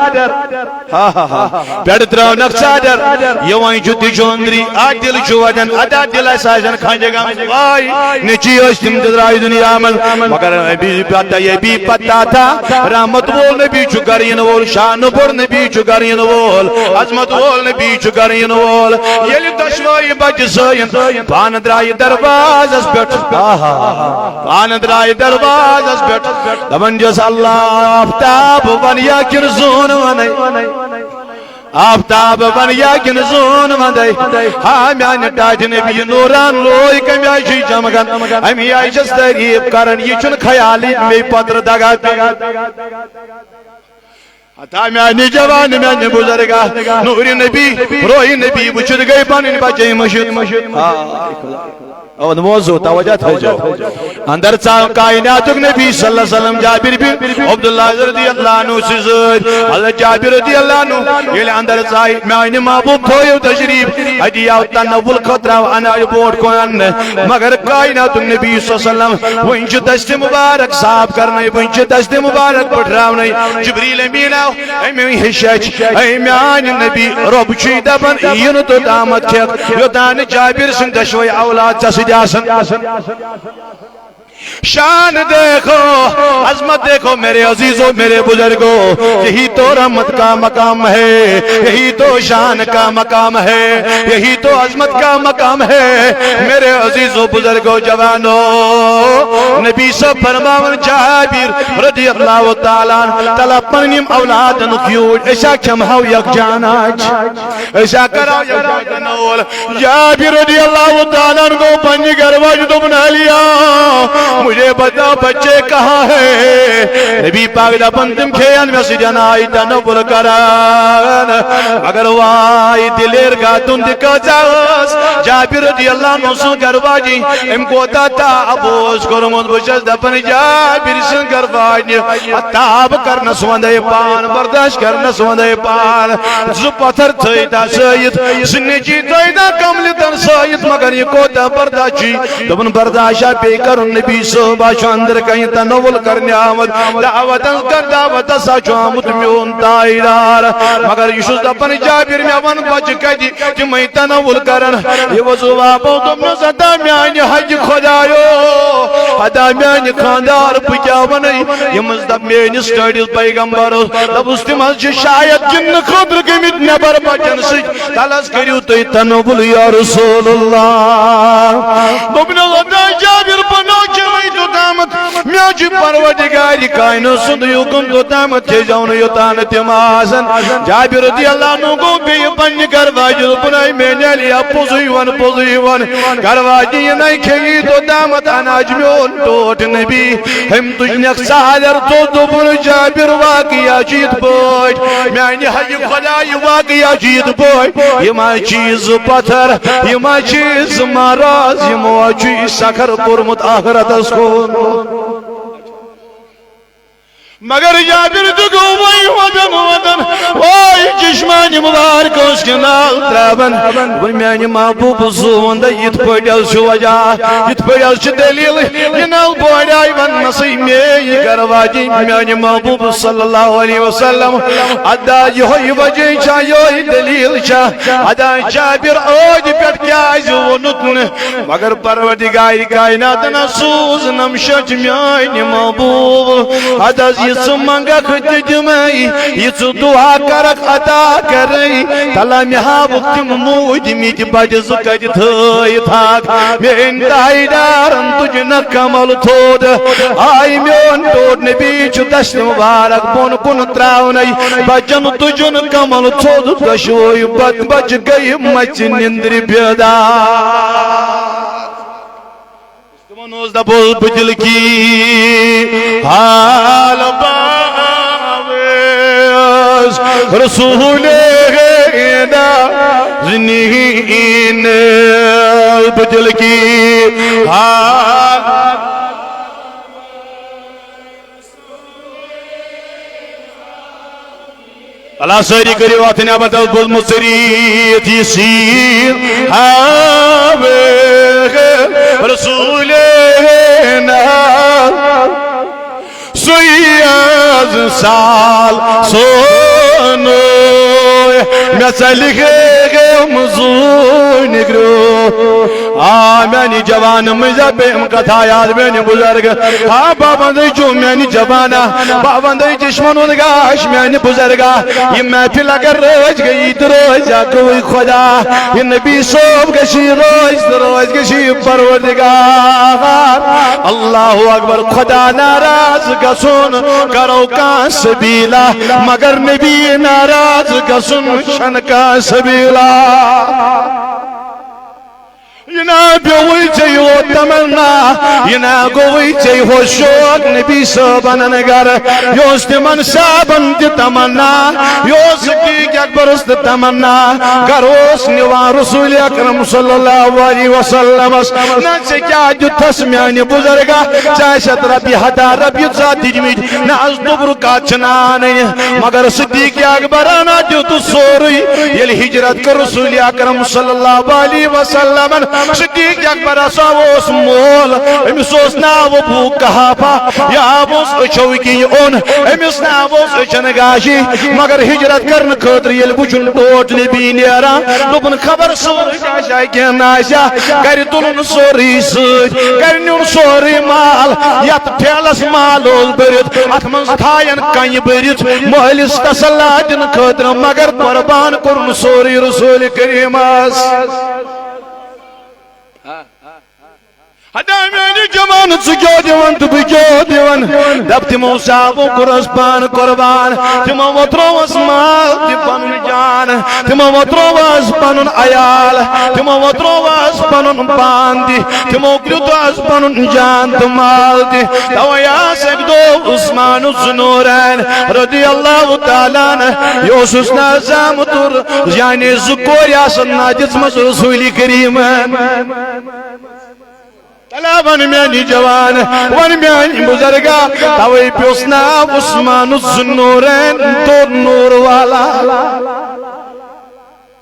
ہا ہا ہا۔ پٮ۪ٹھ ترٲونکھ ژادر۔ یہِ وۄنۍ چھُ تہِ چھُ أنٛدری، آ دِل چھُ وَدان، ادا دِل اَسہِ آسن کھنٛجہِ گٔمٕژ۔ واے، نیٚچی ٲسۍ تِم تہِ درٛاے دُنیا منٛز۔ مگر ابھی پتہ، یہ بھی پتہ تھا، رحمت وول نبی چھُ گرٕ یِنہٕ وول، شاہ نُبُر نبی چھُ گرٕ یِنہٕ وول، عظمت وول نبی چھُ گرٕ یِنہٕ وول۔ ییٚلہِ دۄشوٲیی بچہٕ سٲیِن پانہٕ درٛایہِ دروازس پٮ۪ٹھ، آہا، پانہٕ درٛایہِ دروازس پٮ۪ٹھ، دپان چھِس، اللہ، آفتاب ونیا کِنہٕ زوٗن ونے؟ آفتاب ونیا کِنہٕ زوٗن وندے؟ ہا میانہِ ٹاٹھہِ نبی نوران لوے کمہِ آیہِ چھُے چمکان؟ امی آیہِ چھس تعریف کران، یہِ چھُنہٕ خیالٕے مے پترٕ دگا پیٚیہِ۔ ہتا میانہِ جوان، میانہِ بزرگا، نوٗرِ نبی، روحِ نبی وٕچھِتھ گٔے پنٕنۍ بچے مٔشِتھ۔ آ، اَوَد موضوع توجہ تھٲیزیو۔ اندر ژاو کائناتُک نبی صلی اللہ علیہ وسلم جابر بن عبداللہ رضی اللہ عنہ سٕنٛز زٲج۔ حضرت جابر رضی اللہ عنہ ییٚلہِ اندر ژایہِ، میانہِ محبوب تھٲیِو تشریف، اَتہِ یاو تنول خٲطرٕ آو اناج برونٛٹھ کُن اننہٕ۔ مگر کائناتُک نبی صلی اللہ علیہ وسلم وٕنہِ چھُ دستِ مبارک صاف کرنَے، وٕنہِ چھُ دستِ مبارک پٔٹھراونَے۔ جبریل امین آو، أمۍ ہیٚچھ اَسہِ، اے میانہِ نبی، رۄب چھُے دپان، یِنہٕ توٚتامتھ کھٮ۪کھ، یوٚتام نہٕ جابر سٕنٛدۍ دۄشوے اولاد ژےٚ سۭتۍ آسن۔ شان دیکھو، عظمت دیکھو، میرے عزیزوں، میرے بزرگوں، یہی تو رحمت کا مقام ہے، یہی تو شان کا مقام ہے، یہی تو عظمت کا مقام ہے۔ میرے عزیزوں، بزرگوں، جوانوں، نبی صاحب فرماوان، جابر رضی اللہ تعالیٰ عنہ، تلا پنٕنۍ یِم اولادن کیوٗٹھ، أسۍ ہا کھٮ۪مہو یکجان آز۔ أسۍ ہا کرو یکجان تناول۔ جابر رضی اللہ تعالیٰ عنہ گوٚو پننہِ گرٕ واجہِ دوٚپُن، عالیہ، مجھے بتا بچے کہاں ہے؟ نبی پاک دپان، تِم کھیٚین مےٚ سۭتۍ آیہِ تناول کران۔ مگر واے دلیر گاتُن تہِ کۭژاہ ٲس۔ جابر رضی اللہ عنہ سٕنٛز گرٕ واجہِ، أمۍ کوتاہ تاب اوس کوٚرمُت۔ بہٕ چھَس دپان، جابر سٕنٛز گرٕ واجہِ تاب کرنس وندے پان، برداشت کرنس وندے پان۔ زٕ پتھر تھٲے تا سٲیِتھ، زٕ نیٚچی تھٲے تا کملہِ تن سٲیِتھ، مگر یہِ کوتاہ برداشت چھُے؟ دوٚپُن، برداشت ہا پیٚیہِ کرُن، نبی صٲب ہا چھُ اندر کنہِ تنول کرنہِ آمُت، دعوتن کر، دعوت ہسا چھُ آمُت میون تاجدار۔ مگر یہِ چھُس دپان، جابر، مےٚ ون بچہِ کتہِ؟ تِمے تنول کرن۔ یہِ وضو واپو دوٚپنس، ہتا میانہِ حجہِ خدایو، ہتا میانہِ خاندار، بہٕ کیٛاہ ونَے؟ ییٚمِس دپ میٲنِس ٹٲٹھِس پیغمبرس، دپُس، تِم حظ چھِ شاید گِنٛدنہٕ خٲطرٕ گٔمٕتۍ نٮ۪بر بچن سۭتۍ، تلس کٔرِو تُہۍ تنول یا رسول اللہ۔ دوٚپنس، ہتا جابر، بنو چمے توٚتامتھ، مےٚ چھُ پرواے۔ پروردگار کائنات سُنٛد حُکُم توٚتامَتھ کھیٚزیو نہٕ یوٚتام نہٕ تِم آسن۔ جابر رضی اللہ عنہ گوٚو بیٚیہِ پننہِ گرٕ واجہِ دوٚپُن، اے میٛانہِ علی، پوٚزُے وَن، پوٚزُے وَن۔ گرٕ واجہِ یہِ نَے کھیٚیی توٚتامَتھ اَناج میون ٹوٹھ نبی۔ أمۍ تُجنَکھ ژادر تہٕ دوٚپُن، جابر، واقعہ چھُ یِتھ پٲٹھۍ، میٛانہِ حجہِ خۄدایہِ، واقعہ چھُ یِتھ پٲٹھۍ، یِم ہا چھِ زٕ پتھر، یِم ہا چھِ زٕ مہراز، یِمو ہا چھُ یہِ سکھر کوٚرمُت آخرتس کُن۔ مگر جابر تہِ گوٚو وۄنۍ وَدان وَدان، وۄنۍ چشمانِ مُبارک اوس کنال تراوان۔ وۄنۍ میانہِ محبوب زوٗن دَ یِتھ پٲٹھۍ حظ چھُ وجہ، یِتھ پٲٹھۍ حظ چھِ دٔلیٖل۔ یہِ نال بورے وننَسٕے مے یہِ گرٕ واجِنۍ میانہِ محبوب صلی اللہ علیہ وسلم۔ ادا یِہوٚے وجہ چھا، یِہوٚے دٔلیٖل چھا؟ ادا جابر عٲدِ پٮ۪ٹھ کیازِ ووٚنُتھ نہٕ؟ مگر پروردگار کائناتن سوز نم شچ میانہِ محبوب۔ ادٕ حظ یہِ ژٕ منگکھ تہِ دِمے، یہِ ژٕ دعا کرکھ عطا کرے۔ تلا مےٚ ہاوُکھ تِم موٗدۍ مٕتۍ بچہِ زٕ کتہِ تھٲوِتھ ہاکھ۔ مےٚ انتہائی دارن تُجنکھ کمل تھوٚد۔ آے میون ٹوٹھ نبی چھُ دست مبارک بۄن کُن تراونے۔ بچن تُجُن کمل تھوٚد دۄشوے بت بچہِ گٔیہِ مژِ نِندرِ بیدار۔ تِمن اوس دپُس بہٕ دِل کی حال باویس رسول نازنین، بہٕ دِل کی حال۔ اللہ سٲری کٔرِو اَتھ نعمتس بوٗزمُت سٲری یہِ سیٖر ہاوے رسول نا۔ سُے از سال سونو مےٚ ژَلہِ ہے مزوٗنہِ گرٛو۔ آ میٛانہِ جوان مٔنٛزۍ آ پیٚیَم کتھا یاد میٛانہِ بُزرگ۔ آ بابا دٔے چھُ میٛانہِ جوانا، بابا دٔے چشمن ہُنٛد گاش میٛانہِ بُزرگا۔ یہِ محفل اگر رٲچھ گٔیی تہٕ رٲچھ اکوٕے خدا۔ یہِ نبی صٲب گژھی رٲچھ تہٕ رٲچھ گژھی پروردگار۔ اللہ اکبر۔ خدا ناراض گژھُن کرو کانٛہہ سبیلا، مگر نبی ناراض گژھُن چھنہٕ کانٛہہ سبیلا۔ یہِ نا پیوٚوُے ژےٚ یوت تمنا، یہِ نا گوٚوُے ژےٚ یوت شوق نبی صٲبن انن گرٕ۔ یہِ اوس تِمن صحابن تہِ تمنا، یہِ اوس صدیق اکبرس تہِ تمنا۔ گرٕ اوس نِوان رسول اکرم صلی اللہ علیہ وسلمس۔ نہ ژےٚ کیٛاہ دیُتتھس میانہِ بُزرگا؟ ژےٚ آسہِ اتھ رۄپیہِ ہتا رۄپیہِ ژاہ دِتمٕتۍ۔ نہ از دُبرُک کتھ چھِ نہٕ انٕنۍ، مگر صدیق اکبرن دیُت سورُے۔ ییٚلہِ ہجرت کٔر رسول اکرم صلی اللہ علیہ وسلمن، صدیق اکبر ہسا اوس مول، أمِس اوس ناو ابو قحافہ، یہِ آو اوس أچھو کِنۍ اوٚن، أمِس ناو اوس أچھن گاشی۔ مگر ہجرت کرنہٕ خٲطرٕ ییٚلہِ وٕچھُن ٹوٹھ نبی نیران، دوٚپُن خبر سورُے آسیا کینٛہہ نہ آسیا، گرِ تُلُن سورُے سۭتۍ، گرِ نیُن سورُے مال، یتھ ٹھیلس مال اوس بٔرِتھ، اتھ منٛز تھاین کنہِ بٔرِتھ، مٲلِس تسلا دِنہٕ خٲطرٕ، مگر قربان کوٚرُن سورُے رسول کریمس۔ ہتا میانہِ جوان، ژٕ کیٛاہ دِوان تہٕ بہٕ کیٛاہ دِوان؟ دپ تِمو صحابو کوٚرُس پان قربان، تِمو وۄترووس مال تہِ پنُن جان، تِمو وۄترووس پنُن عیال، تِمو وۄترووس پنُن پان تہِ، تِمو دیُت از پنُن جان تہٕ مال تہِ۔ توے آس اکہِ دۄہ عثمان ذو نورین رضی اللہ تعالیٰ عنہ، یہِ اوسُس نہٕ از آمُت اور یعنی زٕ کورِ آسن نہٕ دِژمٕژ رسول کریمن۔ تلا ون میانی جوان، ون میانی بزرگا، توے پیوس ناو عثمان ذو نورین تو نور والا۔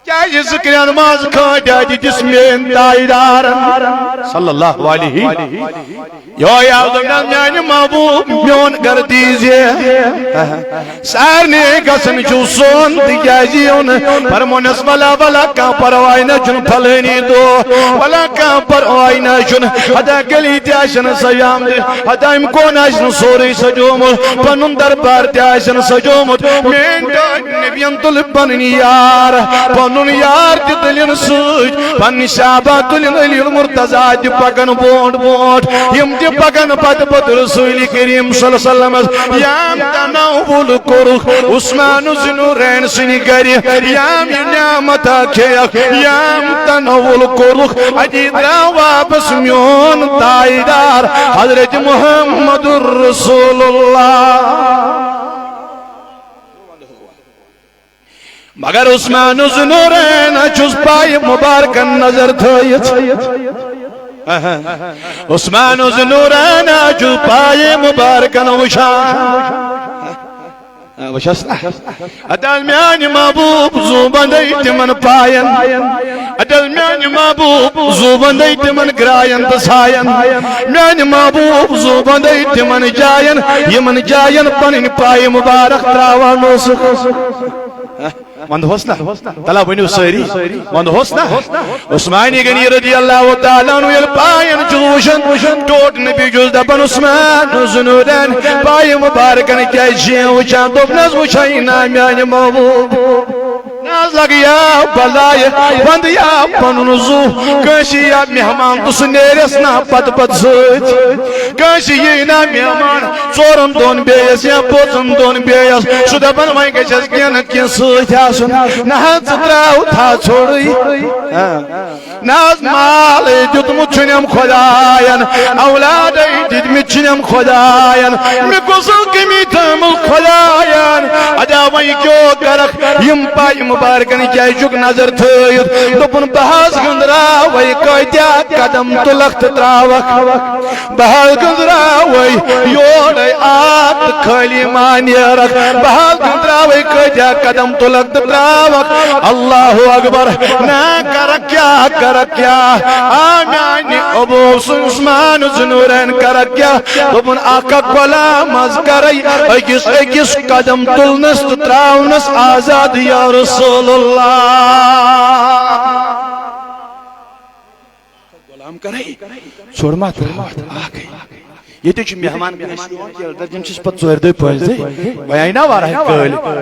کیازِ ذکرن منٛز کھٲج اَتہِ جسمین تاجدارن صلی اللہ علیہ۔ یو یاد میانہِ محبوب میون گردی زِ سارنٕے گژھن چھُ سون، تِکیازِ یُن فرمونس ولا ولا کانٛہہ پرواے نہ چھُنہٕ پھلٲنی دۄہ، ولا کانٛہہ پرواے نہ چھُنہٕ۔ ہتا گلی تہِ آسن سجامتہِ، ہتا امہِ کون آسن سورُے سجومُت، پنُن دربار تہِ آسن سجومُت۔ میٲنۍ ٹٲٹھۍ نبین تُل پنٕنۍ یار، پنُن پنُن یار تہِ تُلِن سۭتۍ، پنٕنۍ صحابہ تُلِن، علی المرتضیٰ تہِ پکن برونٛٹھ برونٛٹھ، یِم تہِ پکن پتہٕ پتہٕ رسول کریم صلی اللہ علیہ وسلمس۔ یام تناول کوٚرُکھ عثمان ذی نورین سٕنٛدِ گرِ، یام یہِ نعمت کھیٚیکھ، یام تناول کوٚرُکھ، اتی درٛاو واپس میون تاجدار حضرت محمد رسول اللہ۔ مگر عثمان ذی نورین چھُس پایہِ مبارکن نظر تھٲیِتھ۔ عثمان ذی نورین چھُس پایہِ مبارکن وٕچھان۔ آ، وٕچھس نا۔ اتہِ حظ میانہِ محبوب زُو بندے تِمن پاین۔ اتہِ حظ میانہِ محبوب زُو بندے تِمن گراین تہٕ ساین۔ میانہِ محبوب زُو بندے تِمن جاین، یِمن جاین پنٕنۍ پایہِ مبارک تراوان اوسُکھ۔ ونٛدٕ ہوس نا؟ تلا ؤنِو سٲری، ونٛدٕ ہوس نا؟ عثمان غنی رضی اللہ تعالیٰ عنہ ییٚلہِ پاین چھُ وٕچھان، ٹوٹھ نبی چھُس دپان، عثمان ذی نورین، پایہِ مبارکن کیازِ چھِ وٕچھان؟ دوٚپنس، وٕچھے نا میانہِ محبوب۔ نہ حظ لگہِ یا بلایہِ، ونٛدٕ یا پنُن زُو، کٲنٛسہِ یا مہمان تہٕ سُہ نیرٮ۪س نا پتہٕ پتہٕ سۭتۍ۔ کٲنٛسہِ یی نا مہمان، ژورن دۄہن بیٚیِس یا پانٛژن دۄہن بیٚیِس، سُہ دپان، وۄنۍ گژھٮ۪س کینٛہہ نتہٕ کینٛہہ سۭتۍ آسُن۔ نہ حظ، ژٕ ترٛاو تھا ژھوٚرُے۔ ہاں۔ نہ حظ، مالے دیُتمُت چھُنم خۄداین، اولادے دِتمٕتۍ چھِنم خۄداین، مےٚ کۄس کٔمی تھٲومٕژ خۄداین؟ ادا وۄنۍ کیٛاہ کرکھ؟ یِم پایہِ مبارکن کیٛازِ چھُکھ نظر تھٲیِتھ؟ دوٚپُن، بہٕ حظ گٔنٛزراوے کٲتیٛاہ قدم تُلکھ تہٕ ترٛاوکھ۔ بہٕ حظ گٔنٛزراوے یورے آب تہٕ خٲلی ما نیرکھ۔ بہٕ حظ گٔنٛزراوے کٲتیٛاہ قدم تُلکھ تہٕ ترٛاوکھ۔ اللہ اکبر۔ نہ کرکھ کیٛاہ، کرکھ کیٛاہ؟ آ میانہِ ابو عثمان ذی نورین، کرکھ کیٛاہ؟ دوٚپُن، اکھ اکھ غلام حظ کرے، أکِس أکِس قدم تُلنس تہٕ ترٛاونس آزاد یا رسول اللہ۔ غلام کرے، ژھوٚر ما ترٛاوتھ؟ اکھ ہے۔ ییٚتہِ چھُ مہمان کٲنٛسہِ یِوان، تیٚلہِ دٔپۍ تِم چھِس پتہٕ ژورِ دۄہہِ پٲنٛژِ دۄہہِ۔ وۄنۍ آیہِ نا واریاہ کٲلۍ۔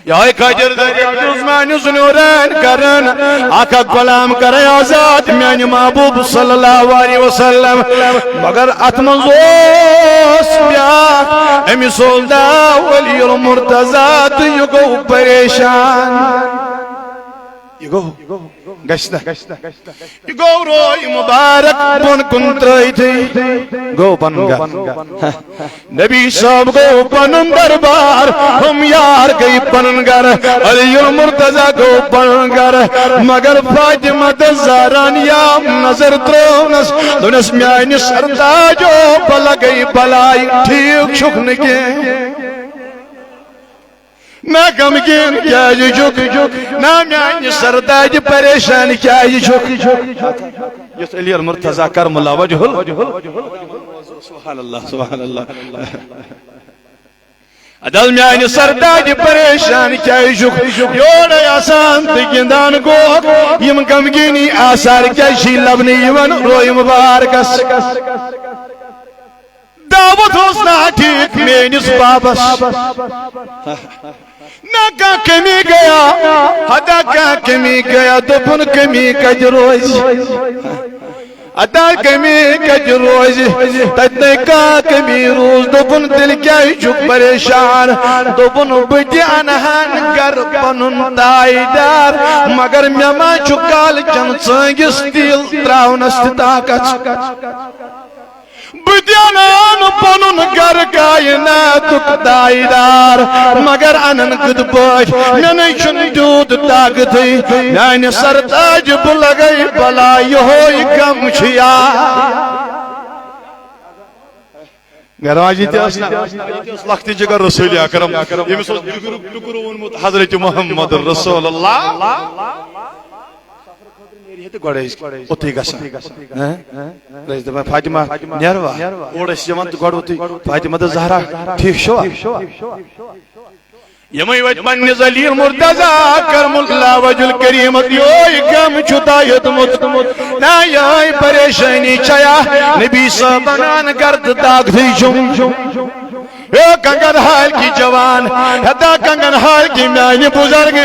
یہے خٲطر دٔپۍ عثمان ذی نورین کرن، اکھ اکھ غلام کرے آزاد میانہِ محبوب صلی اللہ علیہ وسلم۔ مگر اتھ منٛز اوس بیاکھ، أمِس اوس ناو علی المرتضیٰ تہٕ یہِ گوٚو پریشان۔ یہِ گوٚو، گژھِ نہ۔ یہِ گوٚو روے مبارک بۄن کُن ترٲوتھٕے۔ گوٚو پنُن گرٕ۔ نبی صٲب گوٚو پنُن دربار، ہُم یار گٔے پنُن گرٕ، علی المرتضیٰ گوٚو پنُن گرٕ۔ مگر فاطمہ تہٕ زہرا یام نظر ترٲونس، دوٚپنس، میانہِ سرتاجو، بہٕ لگے بلاے، ٹھیک چھُکھ نہٕ کینٛہہ۔ نہ غمگیٖن کیٛازِ چھُکھ؟ نہ میانہِ سرتاجہِ پریشان کیٛازِ چھُکھ؟ یُس علی المرتضیٰ کرم اللہ وجہ ال-، سبحان اللہ، سبحان اللہ۔ ادل میانہِ سرتاجہِ پریشان کیٛازِ چھُکھ؟ یورے آسان تہٕ گِنٛدان گوکھ، یِم غمگیٖنی آثار کیٛازِ چھِ لبنہٕ یِوان روے مبارکس؟ دعوت اوس نا ٹھیک میٲنِس بابس۔ نہ کانٛہہ کمی گیا، ہتا کانٛہہ کمی گیا، دوٚپُن کمی کتہِ روزِ؟ ہتا کمی کتہِ روزِ؟ تتہِ نے کانٛہہ کمی روٗز۔ دوٚپُن تیٚلہِ کیٛازِ چھُکھ پریشان؟ دوٚپُن بہٕ تہِ انہٕ ہن گرٕ پنُن تاجدار، مگر مےٚ ما چھُ کالہٕ چن ژٲنٛگِس تیٖل تراونس تہِ طاقت؟ بہٕ تہِ انان پنُن گرٕ کائناتُک تاجدار، مگر انن کِتھ پٲٹھۍ؟ مےٚ نے چھُنہٕ تیوٗت طاقتٕے۔ میانہِ سرتاج بہٕ لگے بلا، یہوے غم چھُ یا۔ گرواجی تہِ ٲس نہ، یہِ تہِ اوس لۄکٹہِ جگر رسول اکرم، ییٚمِس اوس جگرُک ٹُکرٕ ووٚنمُت حضرت محمد رسول اللہ۔ نیرِ ہے تہٕ گۄڈَے ٲسۍ اوٚتُے گژھان۔ ہاں؟ أسۍ دَپان، "فاطمہ، نیروا؟" اورٕ ٲسۍ یِوان تہٕ گۄڈٕ اوٚتُے، "فاطمہ تہٕ زہرا، ٹھیٖک چھُوا؟" یِمَے وٲتۍ پنٛنِس علی مرتضیٰ کرم اللہ وجہ الکریٖمَس، یِہوٚے غم چھُ تۄہہِ ہیوٚتمُت۔ نہ، یِہوٚے پریشٲنی چھَیا؟ نبی صٲب وَنان، گرد طاقتٕے چھُم۔ ہے کنگن حال کی جوان، ہتا کنگن حال کی میانہِ بزرگ،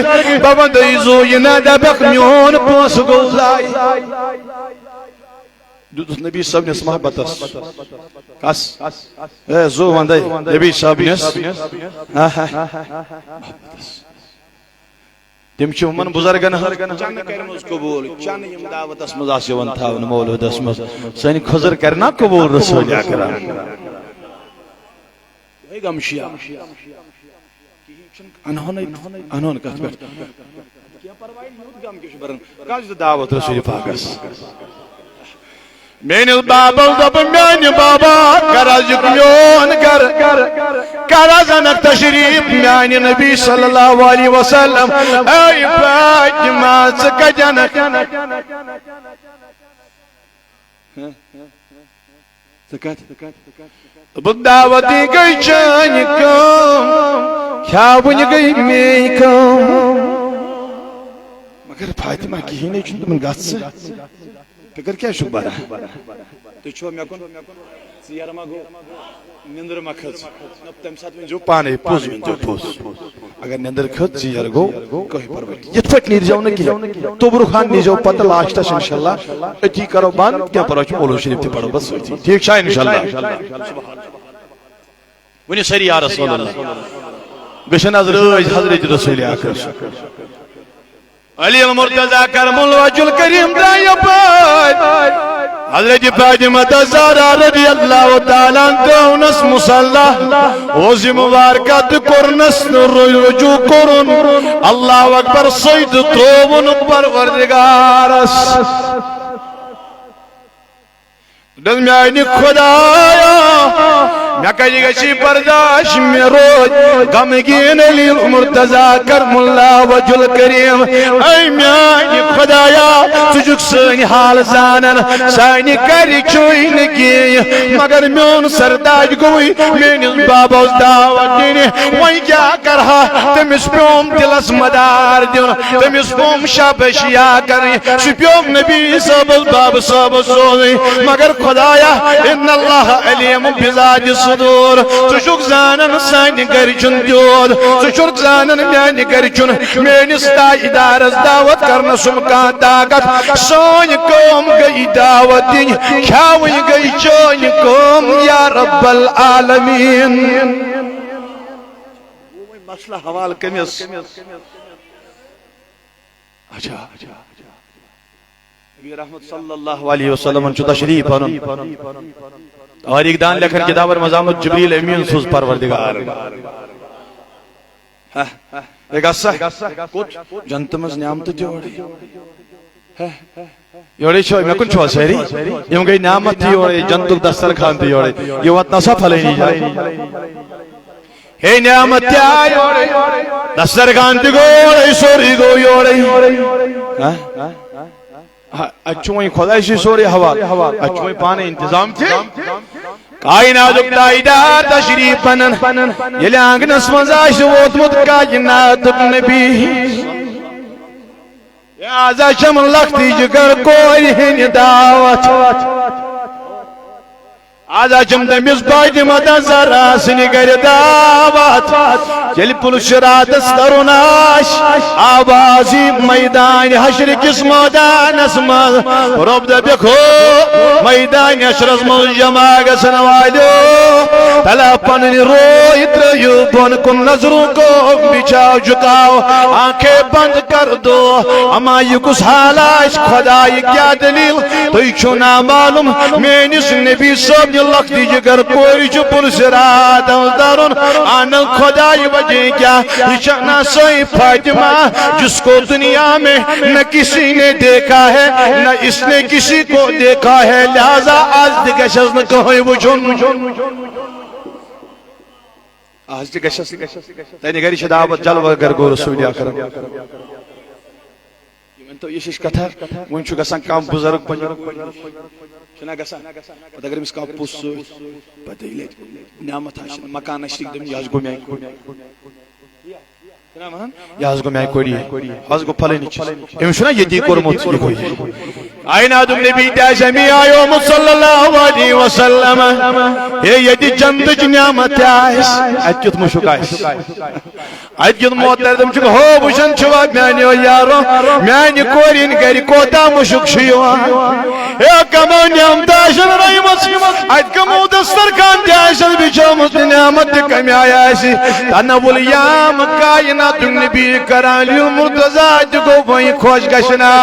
بابا دئی زو یہ نہ دبک میون پونس گو ضائع۔ دیُتُس نبی صٲبنِس محبتس۔ کس؟ اے زو وندے نبی صٲبنِس۔ ہا ہا۔ تِم چھِ یِمن بُزرگن ہٕنٛز چنہٕ کٔرمٕژ قبوٗل، چنہٕ یِم دعوتس منٛز آسہٕ یِوان تھاونہٕ مولودس منٛز۔ سٲنۍ خضر کرِ نا قبوٗل رسول اکرم؟ یِہوٚے غم چھُ یا؟ کِہیٖنۍ چھُنہٕ، انہونٕے، انہون کتھ پٮ۪ٹھ؟ کینٛہہ پرواے نہٕ، یوٗت غم کیٛاہ چھُ بران؟ کانٛہہ چھُ دعوت رسول پاکس۔ میٲنِس بابس دوٚپ، میانہِ بابا، کر حظ یہِ میون گرٕ، کر حظ انکھ تشریف میانہِ نبی صلی اللہ علیہ وسلم۔ اے فاطمہ، ژٕ کتہِ انکھ؟ ژٕ کتہِ؟ دوٚپُن، دعوتی گٔے چٲنۍ کٲم، کھیاوٕنۍ گٔے میٲنۍ کٲم۔ مگر فاطمہ کِہیٖنۍ چھُنہٕ تِمن گژھِ۔ فکر کیٛاہ چھُکھ بَران؟ تُہۍ چھِوا مےٚ کُن؟ ژیر ما گوٚو؟ نِندٕر ما کھٔژ؟ نہ، تَمہِ ساتہٕ ؤنۍزیو پانَے، پوٚز ؤنۍزیو، پوٚز۔ اگر نِندٕر کھٔژ، ژیر گوٚو، کٕہٕنۍ پرواے چھُنہٕ۔ یِتھ پٲٹھۍ نیٖرزیو نہٕ کِہیٖنۍ۔ توٚبرُک ہان نیٖزیو پَتہٕ لاسٹَس، اِنشاءاللہ۔ أتی کَرو بنٛد، کینٛہہ پرواے چھُنہٕ، مولوی شریٖف تہِ پَرو بَس سۭتی۔ ٹھیٖک چھا، اِنشاءاللہ؟ ؤنِو سٲری، یا رسول اللہ۔ بیٚیہِ چھَنہٕ حضرت، حضرت رسول اکرم۔ علی المرتضی کرم الوجہ الکریم درٛاے یپٲرۍ۔ حضرت فاطمہ الزہرا رضی اللہ تعالیٰ عنہا ترٛٲونس مصلی، اوس یہِ مبارکہ تہٕ کوٚرنس رُ-، رجوع کوٚرُن۔ اللہ اکبر، سجدٕ ترٛووُن پروردگارس۔ دوٚپ، میانہِ خدایا، مےٚ کتہِ گژھِ برداشت، مےٚ روٗد غمگیٖن علی المرتضی کرم اللہ وجہ الکریم۔ اے میانہِ خدایا، ژٕ چھُکھ سٲنۍ حال زانان، سانہِ گرِ چھُے نہٕ کِہیٖنۍ، مگر میون سرداج گوٚوُے میٲنِس بابس دعوت دِنہِ۔ وۄنۍ کیٛاہ کرٕ ہا؟ تٔمِس پیوم دِلس مدار دیُن، تٔمِس پیوم شابٲشِیا کرٕنۍ، سُہ پیوم نبی صٲبس، بابہٕ صٲبس سوزٕنۍ۔ مگر خدایا، ان اللہ علیم بذات الصدور، ژٕ چھُکھ زانان سانہِ گرِ چھُنہٕ تیوٗت، ژٕ چھُکھ زانان میانہِ گرِ چھُنہٕ میٲنِس تاجدارس دعوت کرنس سُم کانٛہہ طاقت۔ سٲنۍ کٲم گٔے دعوت دِنۍ، کھیاوٕنۍ گٔے چٲنۍ کٲم یا رب العالمین۔ مسئلہ حوالہٕ کٔمِس؟ اچھا۔ نبی رحمت صلی اللہ علیہ وسلم چھُ تشریف انُن۔ تاریخ دان لیکھن کتابن منٛز آمُت، جبریل امین سوٗز پروردگار۔ ہہ، یہِ گژھِ سا؟ کوٚت؟ جنتہٕ منٛز نعمتہٕ تہِ اورَے۔ ہہ، یورَے چھو، مےٚ کُن چھو سٲری؟ یِم گٔے نعمت تہِ یورَے، جنتُک دسترخوان تہِ یورَے۔ یہِ واتناو سا پھلٲنی جایہِ۔ ہے نعمت تہِ آے یورَے، دسترخوان تہِ گوٚو یورَے، سورُے گوٚو یورَے۔ ہہ؟ ہہ، اَتہِ چھُ وۄنۍ خۄداے سٕے سورُے حوالہٕ، اَتہِ چھُ وۄنۍ پانَے انتظام تہِ۔ کائناتُک تاجدار تشریف انان، ییٚلہِ آنگنس منٛز آسہِ ووتمُت کائناتُک نبی، لہذا چھم لۄکٹہِ جگر کورِ ہٕنٛدِ دعوت۔ از چھم تٔمِس فاطمہ الزہرا سٕنٛدِ گرِ دعوت۔ ییٚلہِ پُل صراطس ترُن آسہِ، آواز یی میدان حشر کِس مٲدانس منٛز۔ رۄب دپکھ، ہو، میدان حشرس منٛز جمع گژھن والیو، تلہ پنٕنۍ روے ترٲیِو بۄن کُن، نظروں کو بچھاؤ جھکاؤ، آنکھیں بند کر دو۔ اما یہِ کُس حال آسہِ، خدا، یہِ کیٛاہ دٔلیٖل؟ تُہۍ چھِو نا معلوم، میٲنِس نبی صٲب نہِ لۄکٹہِ جگر کورِ چھُ پُل صراط ترُن۔ اہن خدای وجہ کیا، یہ چھنا سوئی فاطمہ جس کو دنیا میں نہ کسی نے دیکھا ہے، نہ اس نے کسی کو دیکھا ہے، لہذا آز تہِ گژھس نہ کہے وچھن۔ آز تہِ گژھس نہ۔ تنہِ گرِ چھِ دعوت جلوہ گر گوٚو رسول اکرم۔ یہِ ؤنۍ تو، یہِ چھِ کتھا، وۄنۍ چھُ گژھان کانٛہہ بُزرگ پننہِ، چھُنہ گژھان؟ پتہٕ اگر أمِس کانٛہہ پوٚژھ سۭتۍ، پتہٕ ییٚلہِ اَتہِ نعمت آسہِ، مکان آسہِ، دَپہِ، یہِ حظ گوٚو میٛانہِ کورِ۔ چھُنہ وَنان؟ یہِ حظ گوٚو میٛانہِ کورِ، یہِ حظ گوٚو پھلٲنِس۔ أمِس چھُنہ ییٚتی کوٚرمُت، یہِ گوٚو یہِ۔ آیہِ نادُم نبی تہِ آسہِ اَمی آیہِ آمُت صلی اللہ علیہ وسلم۔ وسلم، ہے، ییٚتہِ جنتٕچ نعمت تہِ آسہِ، اَتہِ کیُتھ مُشُک آسہِ۔ اَتہِ کیُتھ محترم چھُ، ہو، وٕچھان چھِوا میٛانیو یارو، میٛانہِ کورِ ہِنٛدۍ گَرِ کوتاہ مُشُک چھُ یِوان۔ ہے، کَمو نعمتہٕ آسن رٔومٕژ، اَتہِ کَمو دسترخان تہِ آسن بِچھٲومٕژ، نعمت تہِ کَمہِ آیہِ آسہِ؟ تنوُل یام کائناتُک نبی کران، علی المرتضیٰ تہِ گوٚو وۄنۍ خۄش گژھِ نا۔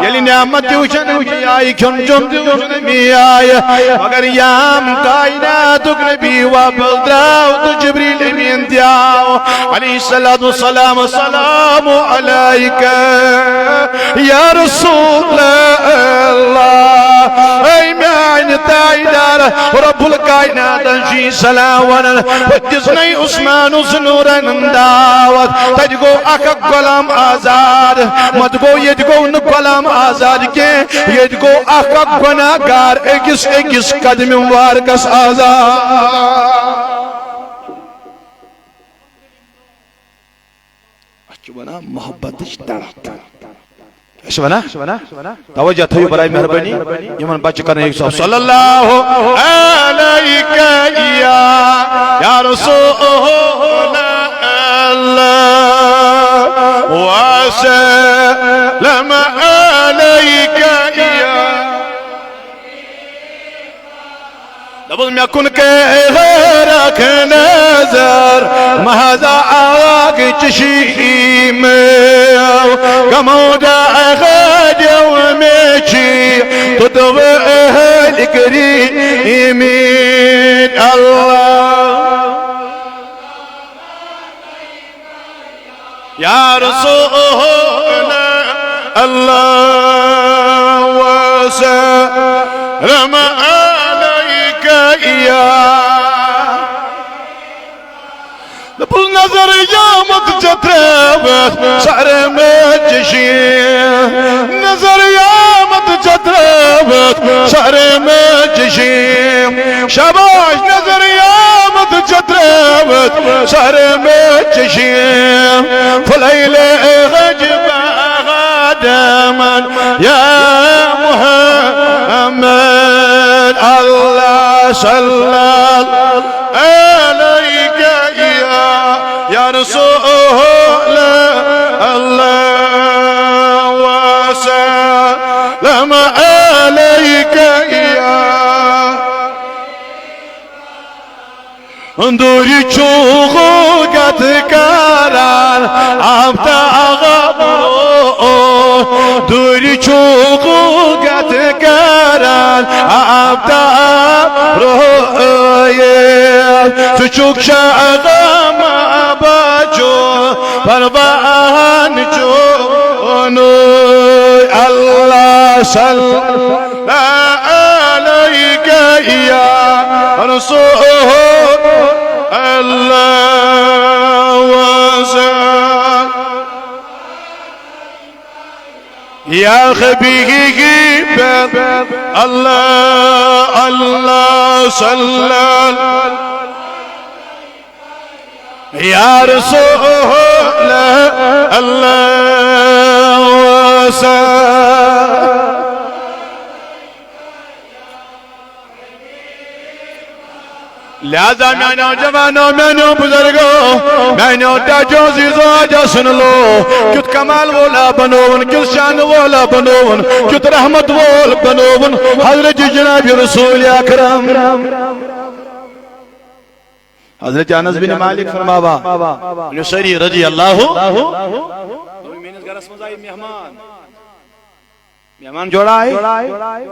ییٚلہِ نعمت تہِ وٕچھن، یہِ آیہِ کھیوٚن چیوٚن تہِ وٕچھن، یہِ آیہِ۔ مگر یام کائناتُک نبی واپس درٛاو تہٕ جبریل امین تہِ آو۔ علیہ الصلوۃ والسلام، السلام علیک یا رسول اللہ۔ اے میانہِ تاجدار، رب الکائناتن چھُ یہِ سلام ونان۔ دِژنَے عثمانُس نورن دعوت۔ تتہِ گوٚو اکھ اکھ غلام آزاد۔ مت گوٚو، ییٚتہِ گوٚو نہٕ غلام آزاد کینٛہہ، ییٚتہِ گوٚو اکھ اکھ گۄناہ گار أکِس أکِس قدمہِ مبارکس آزاد۔ اتھ چھِ ونان محبتٕچ تڑپ۔ أسۍ چھِ ونان؟ توجہ تھٲیِو برائے مہربٲنی، یِمن بچہٕ کرن أکۍ صاحب صلی اللہ علیک یا، یا رسول اللہ وسلم علیک یا۔ دوٚپُس، مےٚ کُن کٔرِکھ نظر، محض اکھ چشم، کمو داغ دیو مےٚ چھی، تہٕ دوٚپُکھ، اہل کریمین اللہ۔ یا رسول اللہ وسلم علیک یا۔ دوٚپُس، نظر یامت ژےٚ ترٲوتھ سر مےٚ چشم، نظر یامت ژےٚ ترٲوتھ سر مےٚ چشم۔ شاباش، نظر یامت ژےٚ ترٲوتھ سر مےٚ چشم۔ پھلیلے حج بادامن یا محمد، اللہ صلی اللہ علیک یا، یا رسول اللہ وسلم علیک یا۔ دوٗرِ چھُ غُربت کران آفتاب، دوٗرِ چھُ غُربت کران آفتاب رویت۔ ژٕ چھُکھ شاہ غم بچو پروان چونُے۔ اللہ صلی علیک یا رسول اللہ وسلم۔ یا حبیب اللہ، اللہ صلی اللہ یا رسول اللہ وسلم۔ لہذا میانیو جوانو، میانیو بزرگو، میانیو ٹاٹیو عزیزو، آجا سن لو، کیُتھ کمال وولا بنوون، کیُتھ شان وولا بنوون، کیُتھ رحمت وول بنوون حضرت جناب رسول اکرم۔ حضرت انس بن مالک فرماوا، ؤنِو سٲری رضی اللہ۔ میٲنِس گرس منٛز آیہِ مہمان۔ مہمان جوڑا آیہِ۔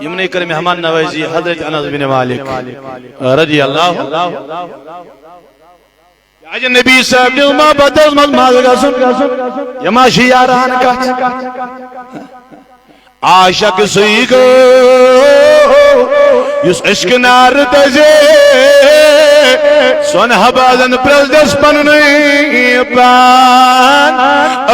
یِمنٕے کٔر مہمان نوازی حضرت انس بن مالک رضی اللہ۔ آج نبی صاحب نیو محبتس منٛز مز گژھُن۔ یہِ ما چھِ یاران کتھ؟ عاشق سُے گوٚو یُس عشق نار دزے، سۄن حبازن پرٛزدس پننُے پان۔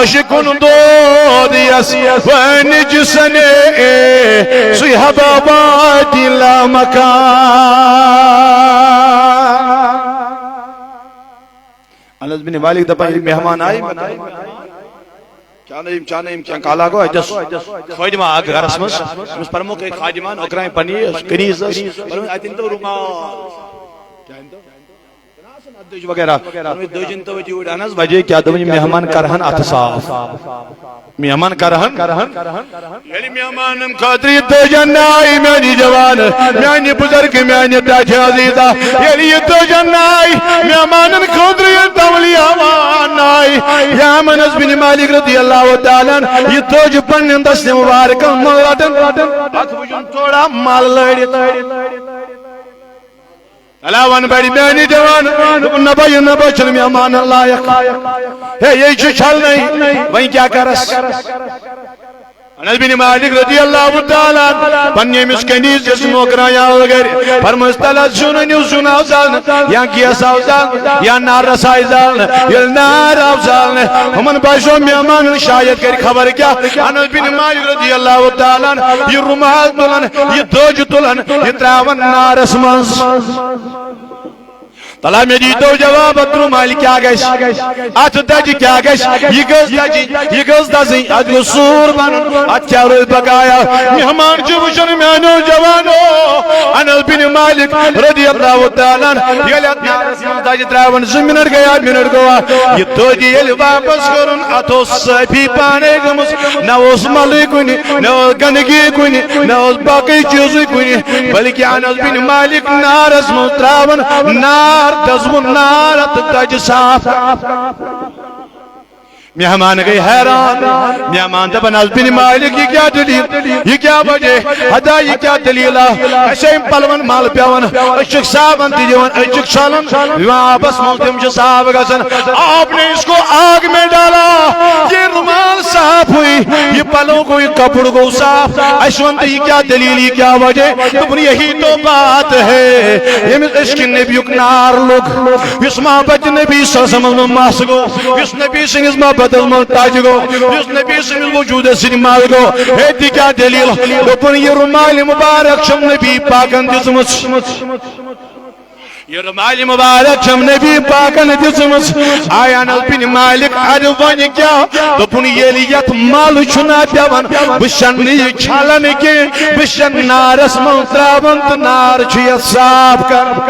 عشقُن دود یس ونج سنے، سُے حباباتی لامکان۔ انس بن مالک دپان، ییٚلہِ مہمان آیہِ، چانہٕ یِم، چانہٕ یِم کینٛہہ کالا گوٚو اَتٮ۪س خٲدِمہ اَکھ گَرَس منٛز، أمِس پَرموکھ أکۍ خادِمَن، اوٚکرانۍ پنٛنِس قمیٖضَس، پَرموکھ اَتہِ أنۍ تو روٗمال۔ کیٛاہ أنۍ تو؟ اَتھ دٔج وغیرہ۔ پَرموکھ دٔج أنۍ تو أتی یوٗرۍ۔ اَہَن حظ، وجہ کیٛاہ؟ دوٚپُن، یِم مہمان کَرٕہَن اَتھٕ صاف۔ مہمان کَرٕہَن۔ ییٚلہِ مہمانَن خٲطرٕ یہِ دٔج اَننہٕ آیہِ، میٛانہِ جوان، میٛانہِ بُزرگ، میٛانہِ ٹاٹھہِ عزیزہ، ییٚلہِ یہِ دٔج اَننہٕ آیہِ، مہمانَن خٲطرٕ ییٚلہِ تولیہ اَننہٕ آیہِ، یہِ آو انس بن مالک رضی اللہ تعالیٰ عنہ، یہِ دٔج پننٮ۪ن دستہِ مبارکن منٛز رٹان۔ اتھ وٕچھُن تھوڑا مل لٲرِتھ۔ تلا ون بڑِ میٛانہِ جوان، دوٚپُن، نہ بہٕ، یہِ نہ بہٕ چھُنہٕ مہمانن لایق۔ ہے، یے چھُ چھلنٕے، وۄنۍ کیٛاہ کرس؟ انس بن مالک رضی اللہ تعالیٰ عنہ پننہِ أمِس قمیٖض یُس نوکران آو گرِ، فرمٲیِس، تلس زیُن أنِو، زیُن آو زالنہٕ، یا گیس آو زالنہٕ، یا نار رس آیہِ زالنہٕ۔ ییٚلہِ نار آو زالنہٕ، ہُمن باسیو مہمانن شاید کرِ خبر کیٛاہ۔ انس بن مالک رضی اللہ تعالیٰ عنہ یہِ رومال تُلان، یہِ دٔج تُلان، یہِ ترٛاوان نارس منٛز۔ تلا مےٚ دیٖتو جواب، اتھ رومالہِ کیٛاہ گژھِ؟ اتھ دجہِ کیٛاہ گژھِ؟ یہِ گٔژھ دجٕنۍ، یہِ گٔژھ دزٕنۍ، اتھ گوٚژھ سوٗر بنُن، اتھ کیٛاہ روزِ بقایا؟ مہمان چھِ وٕچھان میٛانیو جوانو، انس بن مالک رضی اللہ تعالیٰ عنہ، ییٚلہِ اتھ نارس منٛز دجہِ ترٛاوان زٕ منٹ گٔیا، منٹ گوٚوا، یہِ دٔج ییٚلہِ واپس کوٚرُن، اتھ اوس صٲفی پانے گٔمٕژ، نہ اوس ملٕے کُنہِ، نہ اوس گندگی کُنہِ، نہ اوس باقٕے چیٖزٕے کُنہِ، بلکہِ انس بن مالک نارس منٛز ترٛاوان، نار دزوُن، نار تہٕ دجہِ صاف۔ مہمان گٔے حیران، مہمان دپان، انس بن مالک، یہِ کیٛاہ دٔلیٖل؟ یہِ کیٛاہ وجہ؟ ہتا یہِ کیٛاہ دٔلیٖل آ؟ اَسہِ چھِ یِم پلون مل پٮ۪وان، أسۍ چھِکھ صابن تہِ دِوان، أسۍ چھِکھ چھلان، یِوان آبس منٛز، تِم چھِ صاف گژھان۔ آپ نے اس کو آگ میں ڈالا، یہ رومال صاف ہوئی، یہ پلوں کو، یہ کپڑ گوٚو صاف۔ اَسہِ وَن تہٕ یہِ کیٛاہ دٔلیٖل، یہِ کیٛاہ وجہ؟ دوٚپُن، یہی تو بات ہے، ییٚمِس عشق نبیُک نار لوٚگ، یُس محبت نبی صلی اللہ علیہ وسلم منٛز مس گوٚو، یُس نبی سٕنٛدِس محبتس منٛز ٹچ گوٚو، یُس نبی سٕنٛدِس وجوٗدس سۭتۍ مل گوٚو۔ ہے، تہِ کیٛاہ دٔلیٖل؟ دوٚپُن، یہِ رومالہِ مُبارک چھَم نبی پاکن دِژمٕژ۔ یہِ رومالہِ مُبارک چھَم نبی پاکن دِژمٕژ۔ آے انس بن مالک، اَدٕ وۄنۍ کیٛاہ؟ دوٚپُن، ییٚلہِ یَتھ مل چھُنہ پٮ۪وان، بہٕ چھَنہٕ یہِ چھلان کینٛہہ، بہٕ چھَس نارس منٛز ترٛاوان تہٕ نار چھُ یَتھ صاف کران۔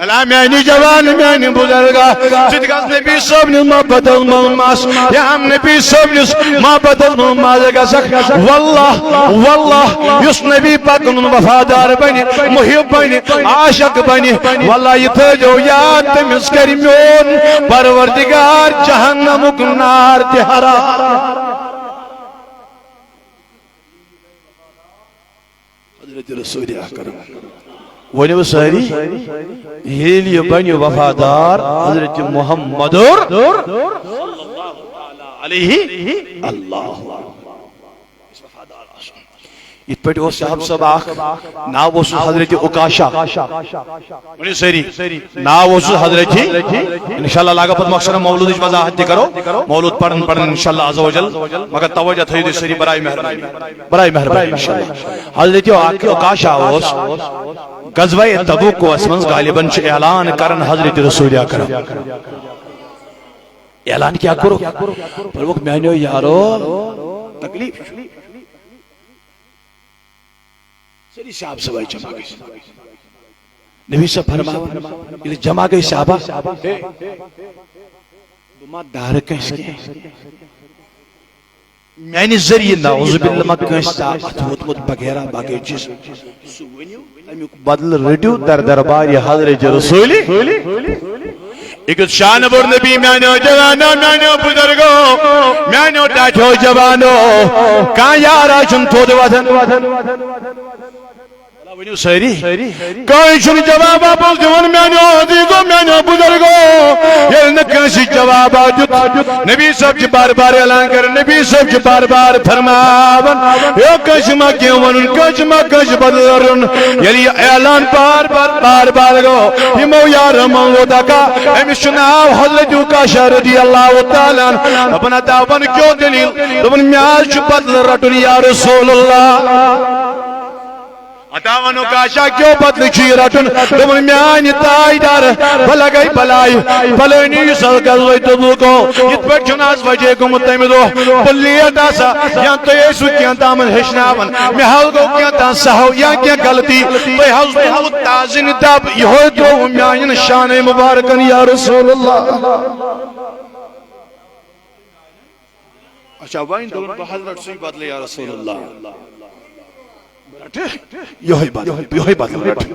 الا میٛانہِ جوان، میٛانہِ بُزرگا، ژٕ تہِ گژھ نبی صٲبنِس محبتس منٛز مس، یا ہم نبی صٲبنِس محبتس منٛز مس گژھکھ۔ واللہ، واللہ، یُس نبی پاکن ہُنٛد وفادار بنہِ، محب بنہِ، عاشق بنہِ، واللہ، یہِ تھٲیزیو یاد، تٔمِس کرِ میون پروردگار جہنمُک نار تہِ حرام۔ حضرت رسول اکرم۔ ؤنِو سٲری، ییٚلہِ یہِ بنہِ وفادار حضرت محمد علیہ اللہ۔ یِتھ پٲٹھۍ اوس صاحب صٲب اکھ، ناو اوس حضرت عکاشہ۔ ؤنِو سٲری، ناو اوس حضرت، انشاءاللہ لاگو پتہٕ مۄخصرا مولودٕچ وضاحت تہِ کرو۔ مولود پرن پرن انشاءاللہ عز و جل، مگر توجہ تھٲیِو تُہۍ سٲری برائے مہربانی، برائے مہربانی انشاءاللہ۔ حضرت عکاشہ اوس غزوہ تبوکس منٛز غالباً چھُ اعلان کران حضرت رسول اکرم۔ اعلان کیٛاہ کوٚرُکھ؟ فرمووُکھ، میٛانیو یارو، تکلیف۔ سٲری صاحب صٲبے جمع گٔے۔ نبی صٲب فرماوان، ییٚلہِ جمع گٔے صحابہ، بہٕ ما دارٕ کٲنٛسہِ کینٛہہ؟ میٛانہِ ذٔریعہٕ نعوذ باللہ ما کٲنٛسہِ تا-، اَتھٕ ووتمُت وغیرہ باقٕے چیٖز۔ سُہ ؤنِو، تَمیُک بدلہٕ رٔٹِو در دربارِ حضرت رسول۔ أکِس شانہٕ بوٚڑ نبی، میٛانیو جوانو، میٛانیو بُزرگو، میٛانیو ٹاٹھیو جوانو، کانٛہہ یارا چھُنہٕ تھوٚد وۄتھان۔ ؤنِو سٲری۔ کٲنٛسہِ چھُنہٕ جواب واپس دِوان، میٛانیو عزیٖزو، میٛانیو بُزرگو۔ ییٚلہِ نہٕ کٲنٛسہِ جواب آو دیُت، نبی صٲب چھِ بار بار اعلان کران، نبی صٲب چھِ بار بار فرماوان، ہے، کٲنٛسہِ ما کینٛہہ وَنُن، کٲنٛسہِ ما کٲنٛسہِ بدل رَٹُن۔ ییٚلہِ یہِ اعلان بار بار، بار بار گوٚو، یِمو یارو منٛز ووت اکھ، أمِس چھُ ناو حضرت عکاشہ رضی اللہ تعالیٰ عنہ۔ دَپان، ہتا وَن کیٛاہ دٔلیٖل؟ دوٚپُن، مےٚ حظ چھُ بدل رَٹُن یا رسول اللہ۔ عطا ونو کاشا کیو بدلہٕ چھُ یہِ رٹُن؟ دوٚپُن، میانہِ تاجدار، بہٕ لگے بلاے، فلٲنی یُس از غزوہ تبوک گوٚو، یِتھ پٲٹھۍ چھُنہٕ از وجہ گوٚمُت تمہِ دۄہ، بہٕ لیٹ آسا، یا تُہۍ ٲسِو کینٛہہ تامن ہیٚچھناوان، مےٚ حظ گوٚو کینٛہہ تام سہو یا کینٛہہ غلطی، تُہۍ حظ تھوٚوُ تازٕ نہِ دب، یِہوے ترٛووُم میانٮ۪ن شانَے مُبارکن یا رسول اللہ۔ اچھا، وۄنۍ دوٚپُن، بہٕ حض رٹہٕ سُے بدلہٕ یا رسول اللہ۔ رٹہٕ؟ یِہوٚے بدلہٕ، یِہوٚے بدلہٕ رٹہٕ۔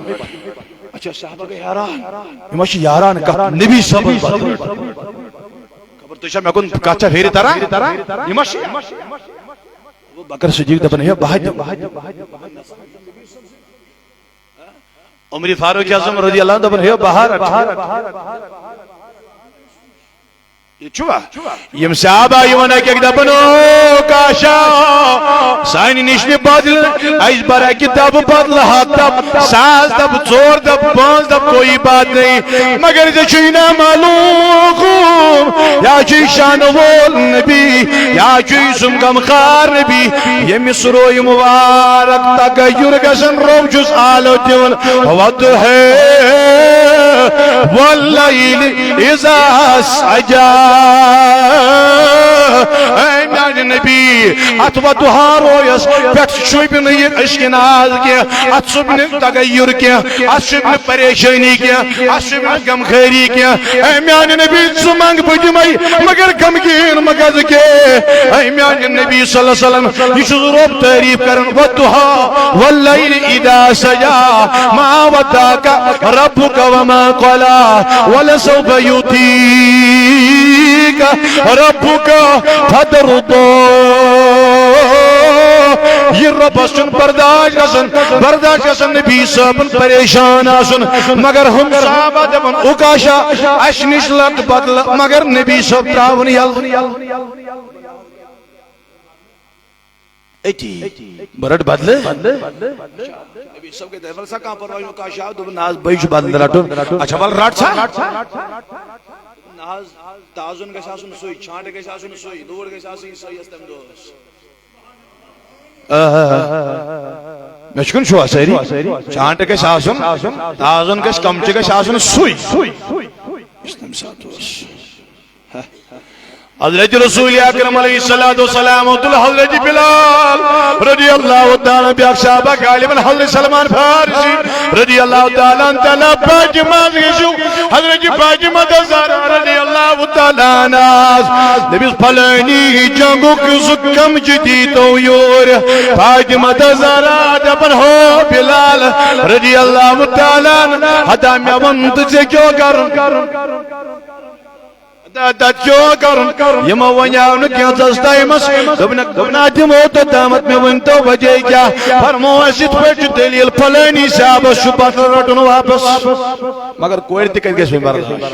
اچھا، صحابہ گٔے حیران۔ یِم حظ چھِ یاران کتھ نبی صٲبن بدلہٕ رٹان۔ خبر تُہۍ چھا مےٚ کُن کتھ چھا پھیرِ تران؟ یِم حظ چھِ۔ ابو بکر صدیق دپان، ہے، بہٕ ہا دِمہٕ۔ عمر فاروق اعظم رضی اللہ عنہ دپان، ہے، بہٕ ہا رٹہٕ۔ یہِ چھُوا؟ یِم صحابہ یِوان اَکہِ اَکہِ دَپان، او کاشا، سانہِ نِش نہِ بدل، اَسہِ بَر اَکہِ دَبہٕ بدلہٕ ہَتھ دَبہٕ، ساس دَبہٕ، ژور دَبہٕ، پانٛژھ دَبہٕ، کوئی بات نہیں۔ مگر ژےٚ چھُے نا معلوم، یا چھُے شانہٕ وول نبی، یا چھُے سُم غمخار نبی، ییٚمِس روے مُبارک تغیر گژھن، رۄب چھُس آلو دِوان۔ والضحى والليل إذا سجى۔ اے میانہِ نبی، اتھ والضحى رویس پٮ۪ٹھ شوٗبہِ نہٕ یہِ عشق ناز کینٛہہ، اتھ شوٗبہِ نہٕ تغیر کینٛہہ، اتھ شوٗبہِ نہٕ پریشٲنی کینٛہہ، اتھ شوٗبہِ نہٕ غمخٲری کینٛہہ۔ اے میانہِ نبی، ژٕ منٛگ بہٕ دِمے، مگر غمگیٖن مہ گژھ کینٛہہ۔ اے میانہِ نبی صلی اللہ علیہ وسلم، یہِ چھُ رۄب تعریف کران، والضحى والليل إذا سجى، ما ودعك ربك وما قلى، ولسوف يعطيك ربك فترضى۔ یہِ رۄبس چھُنہٕ برداشت گژھان، برداشت گژھان نبی صٲبن پریشان آسُن۔ مگر ہُم صحابہ دپان، اوکاشا، اسہِ نِش لٹ بدلہٕ، مگر نبی صٲب تراوُن یلہٕ۔ أتی۔ بہٕ رٹہٕ بدلہٕ۔ نبی صٲب گٔے دپان، سا کانٛہہ پرواے چھُنہٕ، کانٛہہ شاہ دوٚپُن، نہ حظ، بہٕ چھُس بدلہٕ رٹُن۔ اچھا، ول رٹ سا۔ نہ حظ، تازُن گژھِ آسُن سُے، چھانٹہٕ گژھِ آسُن سُے، لوٗر گژھِ آسٕنۍ سۄے یۄس تَمہِ دۄہ ٲس۔ آ، مےٚ چھُ کُن چھُوا سٲری؟ چھانٹہٕ گژھِ آسُن، تازُن گژھِ، کمچہٕ گژھِ آسُن سُے۔ یُس تَمہِ ساتہٕ اوس۔ حضرت رسول اکرم علیہ الصلوۃ والسلام، تُل حضرت بلال رضی اللہ تعالیٰ عنہ، بیاکھ صحابہ غالباً حضرت سلمان فارسی رضی اللہ تعالیٰ عنہ، تلا پاجہِ منٛز گٔژھِو۔ حضرت فاطمہ زہرا رضی اللہ تعالیٰ عنہا، دٔپِس، فلٲنی جنگُک سُہ کمچہٕ دیٖتو یور۔ فاطمہ زہرا دپان، ہو بلال رضی اللہ تعالیٰ عنہ، ہتا مےٚ ووٚن تہٕ ژےٚ کیٛاہ کرُن؟ تتھ کیٛاہ کرُن؟ یِمو ونیاو نہٕ کینٛژس ٹایمس۔ دوٚپنکھ، دوٚپنکھ، دِمو توٚتامتھ، مےٚ ؤنۍ تو وجہ کیٛاہ؟ فرموو اَسہِ یِتھ پٲٹھۍ چھُ دٔلیٖل، فلٲنی صاحبس چھُ بدلہٕ رٹُن واپس۔ مگر کورِ تہِ کتہِ گژھِ وۄنۍ برداش؟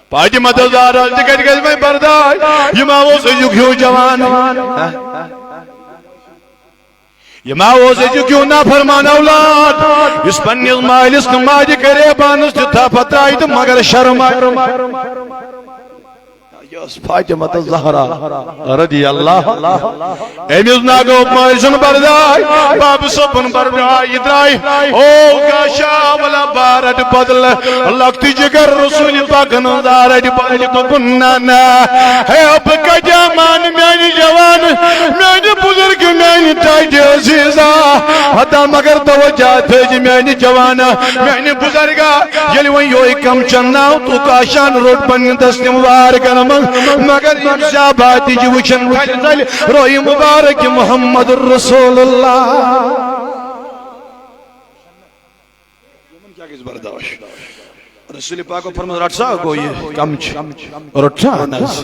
فاطمہ تہٕ زہرا تہِ کتہِ گژھِ وۄنۍ برداش؟ یہِ ما اوس أزیُک ہیوٗ جوان؟ یہِ ما اوس أزیُک ہیوٗ نافرمان اولاد، یُس پننِس مٲلِس تہٕ ماجہِ قریبانس تہِ تھپھ ترایہِ تہٕ مگر شرمایہِ؟ یہِ ٲس فاطمہ تہٕ زہرا رضی اللہ۔ أمِس نہ گوٚو مٲلۍ سُنٛد برداش، بابہٕ صٲبُن برداش، یہِ درٛاے، او گاشا ولا بارٹ بدل، لۄکٹہِ جگر رسول پاکن دارٹ بدل۔ دوٚپُن، نہ، نہ، ہے، بہٕ کتہِ مانہٕ میانہِ جوان، میانہِ بزرگ، میانہِ تاج عزیزا، ہتا مگر توجہ تھٲیزِ میانہِ جوانا، میانہِ بزرگا۔ ییٚلہِ وۄنۍ یوہے کم چناو تہٕ کاشان روٚٹ پننہِ دستہِ مبارکن منٛز، مگر یِم صحابہ تہِ چھِ وٕچھان، پھلہِ ژلہِ روے مبارک محمد رسول اللہ۔ یِمن کیٛاہ گژھِ برداش؟ رسول پاکو فرموو، رٹ سا، گوٚو یہِ کم چھُ۔ روٚٹ سا؟ اہن حظ۔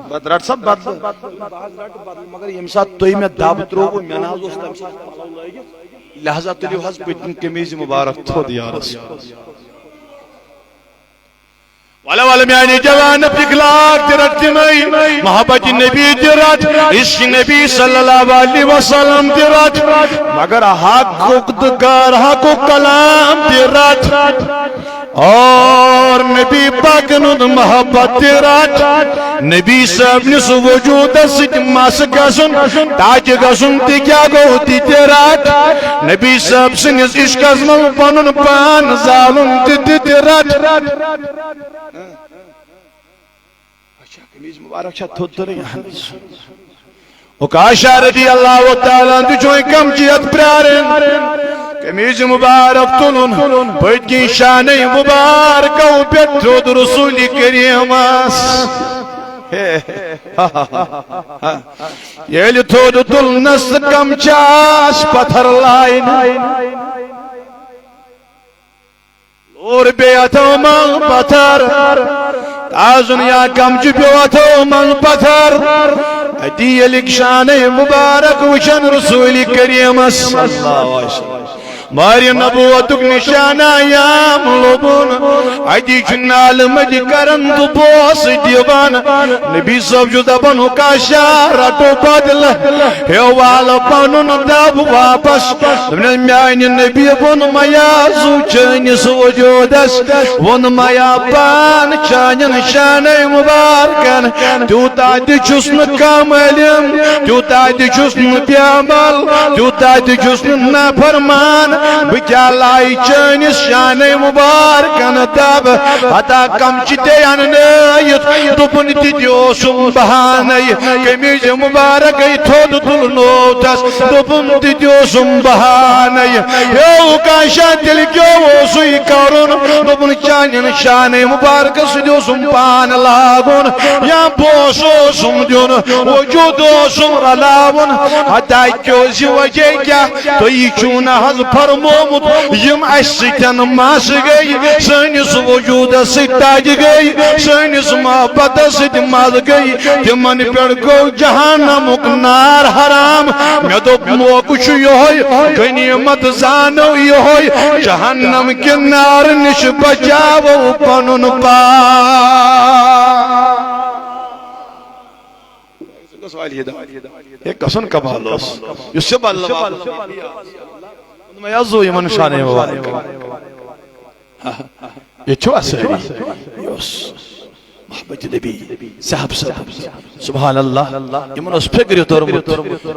بد-، رٹ سا بدلہٕ۔ بہٕ حظ رٹہٕ بدلہٕ، مگر ییٚمہِ ساتہٕ تُہۍ مےٚ دب ترٛووٕ، مےٚ نہ حظ اوس تمہِ ساتہٕ پلو لٲگِتھ، لہذا تُلِو حظ پٔتۍ کِنۍ قمیٖض مبارک تھوٚد، یا رسول۔ ولہ ولہ میانہِ جوان، اخلاق تہِ رٹ تِمے، محبت نبی تہِ رٹ، عشق نبی صلی اللہ علیہ وسلم تہِ رٹ، مگر حقُک تہٕ غٲر حقُک کلام تہِ رٹ۔ اور نبی پاکن ہُنٛد محبت تہِ رٹ۔ نبی صٲب نِس وجودس سۭتۍ مس گژھُن، تاج گژھُن تہِ کیٛاہ گوٚو تہِ تہِ رٹ۔ نبی صٲب سٕنٛدِس عشقس منٛز پنُن پان زالُن تہِ تہِ تہِ رٹ۔ اچھا، قمیٖض مبارک چھا تھوٚد تُلٕنۍ؟ اہن حظ۔ عکاشہ رضی اللہ تعالیٰ عنہ چھُ وۄنۍ کمچی یتھ پرارن۔ قمیٖض مبارک تُلُن، پٔتۍ کِنۍ شانَے مبارکو پٮ۪ٹھ تھوٚد رسول کریٖمس۔ ییٚلہِ تھوٚد تُلنس تہٕ کمچس پتھر لاینہٕ۔ لوٗر بیٚیہِ اَتھو منٛز پتھر، تازُن یا کمچہٕ پیوٚو اَتھو منٛز پتھر۔ اَتی ییٚلہِ شانَے مُبارک وٕچھن رسول کریٖمس صلی اللہ علیہ وسلم، مارِ نبوتُک نشانہ یام لوٚبُن۔ اَتی چھُ نالہٕ مٔتۍ کران تہٕ بوس دِوان۔ نبی صٲب چھُ دپان، عکاشہ، رٹو بدلہٕ، ہے والہٕ پنُن دب واپس۔ دوٚپنس، میانہِ نبی ووٚن میا زُو چٲنِس وجودس، ووٚن میا پان چانٮ۪ن شانَے مُبارکن، تیوٗتاہ تہِ چھُس نہٕ کم علم، تیوٗتاہ تہِ چھُس نہٕ بے عمل، تیوٗتاہ تہِ چھُس نہٕ نافرمان۔ بہٕ کیٛاہ لایہِ چٲنِس شانَے مُبارکن دب؟ ہتا کمچہٕ تہِ اننٲیِتھ، دوٚپُن، تہِ تہِ اوسُم بہانَے۔ قمیٖض مُبارکَے تھوٚد تُلنوو تس، دوٚپُن، تہِ تہِ اوسُم بہانَے۔ ہے عکاشہ، تیٚلہِ کیٛاہ اوسُے کرُن؟ دوٚپُن، چانٮ۪ن شانَے مُبارکس سۭتۍ اوسُم پان لاگُن، یا بوس اوسُم دیُن، وجود اوسُم رلاوُن۔ ہتا کیٛاہ اوس یہِ وجہ کیٛاہ؟ تُہۍ چھِو نہٕ حظ فرمومُت، یِم اَسہِ سۭتۍ مَس گٔے، سٲنِس وجوٗدس سۭتۍ تَتہِ گٔے، سٲنِس محبتس سۭتۍ مَس گٔے، تِمن پٮ۪ٹھ گوٚو جہنمُک نار حرام۔ مےٚ دوٚپ، موقعہٕ چھُ یِہوٚے، غنیٖمت زانو یِہوٚے، جہنم کہِ نارٕ نِش بچاوو پنُن پان۔ ہے، کسُن کمال اوس۔ یُس یہِ بدلہٕ واپس اوٚن۔ مےٚ حظ زو یِمن شانَے مُبارک۔ ییٚتہِ چھِوا سٲری؟ یہِ اوس محبت نبی صاحب صٲب۔ سبحان اللہ۔ یِمن اوس فِکرِ توٚرمُت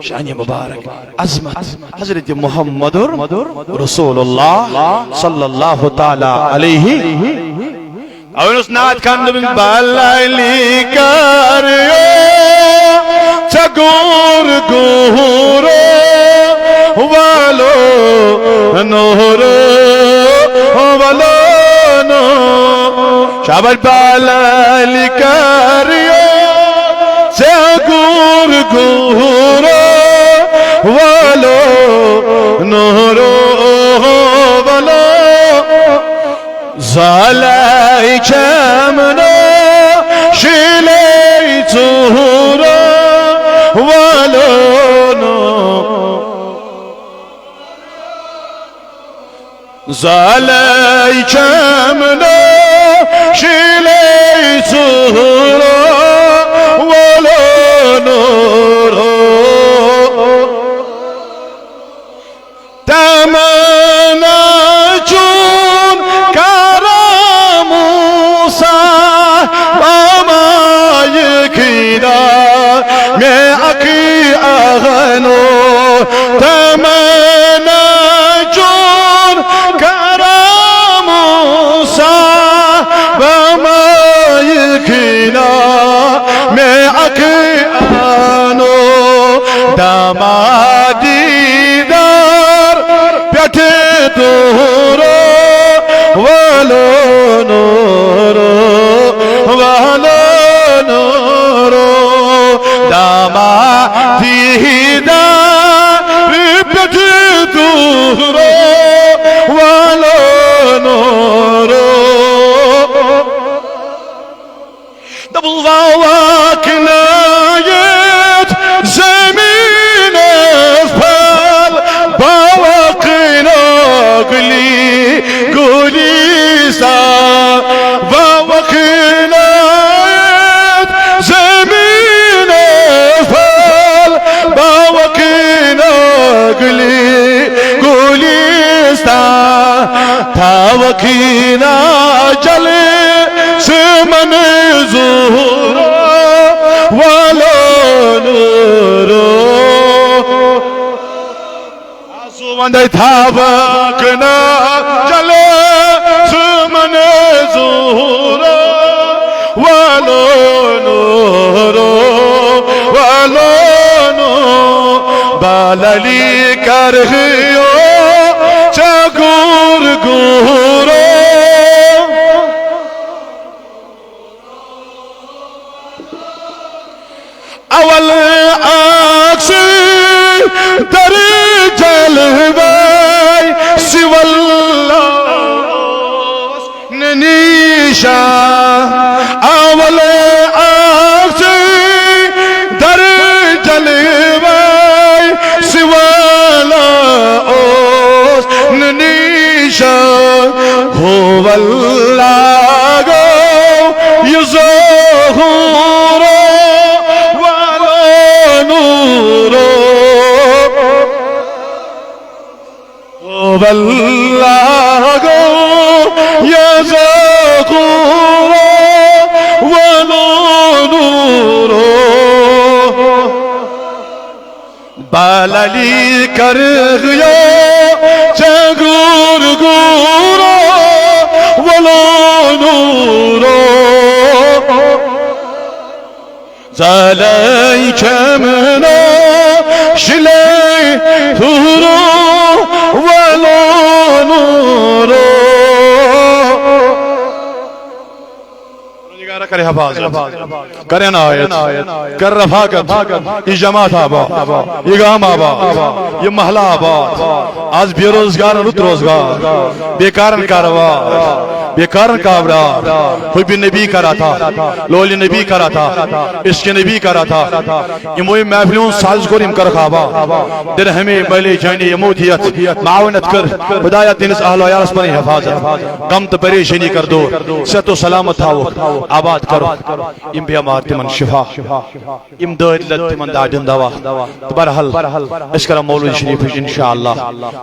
شانِ مُبارک، عظمت حضرت محمد رسول اللہ صلی اللہ تعالیٰ علیہ۔ اونس نعت خان دوٚپُن، بللی کریو ژےٚ گوٗر گوٗرو والو نورو والو نو۔ شاباش، بللی کریو ژےٚ گوٗر گوٗرو والو نورو والو۔ زالے چمنو شیلے ژورو والو نو۔ زالے چمنو شیلے ژورو والو نورو۔ تمنا چون کرم موسیٰ بامائے خیرا میں اخی اغنو۔ تمنا چون کرم موسیٰ بامائے خیرا میں اخی اغنو۔ دامادی دیدار پٮ۪ٹھٕ دوٗرو والو نورو، والو نورو۔ دامادی دیدار پٮ۪ٹھٕ دوٗرو والو نورو۔ دوٚپُن، واوکھ نٲیِتھ زٔمیٖنَس پھل، باوکھ نٲگلی گُلِستان۔ واوکھ نٲیِتھ زٔمیٖنَس پھل، باوکھ نٲگلی گُلِستان۔ تھاوکھ یہِ نا دے تھاوکھ نہ جلے سُمن ظہورو، ولو نورو، ولو نورو، باللی کرہیو چگور گورو۔ اول آکھ سُے در جلوے سوی اللہ اوس نہٕ نیٖشان۔ اول آکھ سُے در جلوے سوی اللہ اوس نہٕ نیٖشان۔ ہو اللہ گوٚو یہِ ظہورو، ولو نورو۔ ہو اللہ گوٚو یہِ ظہورو، ولو نورو۔ باللی کرہیو چگور گورو، ولو نورو۔ زالے چمنو شلے ہورو، ولو نورو۔ پروردگارا کرے حفاظت، کرے عنایت، کر رفاقت۔ یہِ جماعت آباد، یہِ گام آباد، یہِ محلہٕ آباد۔ آز بے روزگارن رُت روزگار، بیکارن کاروبار، بیکارن کابرار۔ حب نبی کرا تھا، لول نبی کرا تھا، عشق نبی کرا تھا۔ یِمو یہِ محفلہِ ہُنٛد ساز کوٚر، یِم کرکھ آباد۔ درہمے ملے جانے یِمو تہِ یتھ معاونت کٔر۔ خدایا تِہنٛدِس اہل و عیالس پنٕنۍ حفاظت، غم تہٕ پریشٲنی کر دور، صحت و سلامت تھاوُکھ، آباد کرُکھ۔ یِم بیمار تِمن شفا، یِم دٲدۍ لد تِمن دادٮ۪ن دوا۔ تہٕ بہرحال، أسۍ کرو مولوی شریفٕچ انشاءاللہ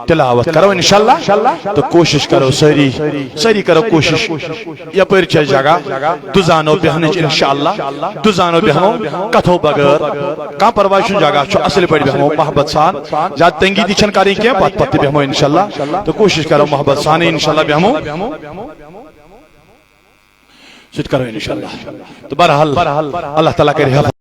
تلاوت، کرو انشاءاللہ، تہٕ کوٗشش کرو سٲری، سٲری کرو کوٗشش۔ یپٲرۍ چھِ اَسہِ جگہ دُزانو بیٚہنٕچ، انشاءاللہ۔ دُزانو بیٚہمو کتھو بغٲر، کانٛہہ پرواے چھُنہٕ، جگہ چھُ اصل پٲٹھۍ، بیٚہمو محبت سان۔ زیادٕ تنگی تہِ چھَنہٕ کَرٕنۍ کینٛہہ، پتہٕ پتہٕ تہِ بیٚہمو انشاءاللہ۔ تہٕ کوٗشش کرو محبت سانٕے انشاءاللہ بیٚہمو۔ سُہ تہِ کرو انشاءاللہ۔ تہٕ بہرحال، اللہ تعالیٰ کرِ حفاظت۔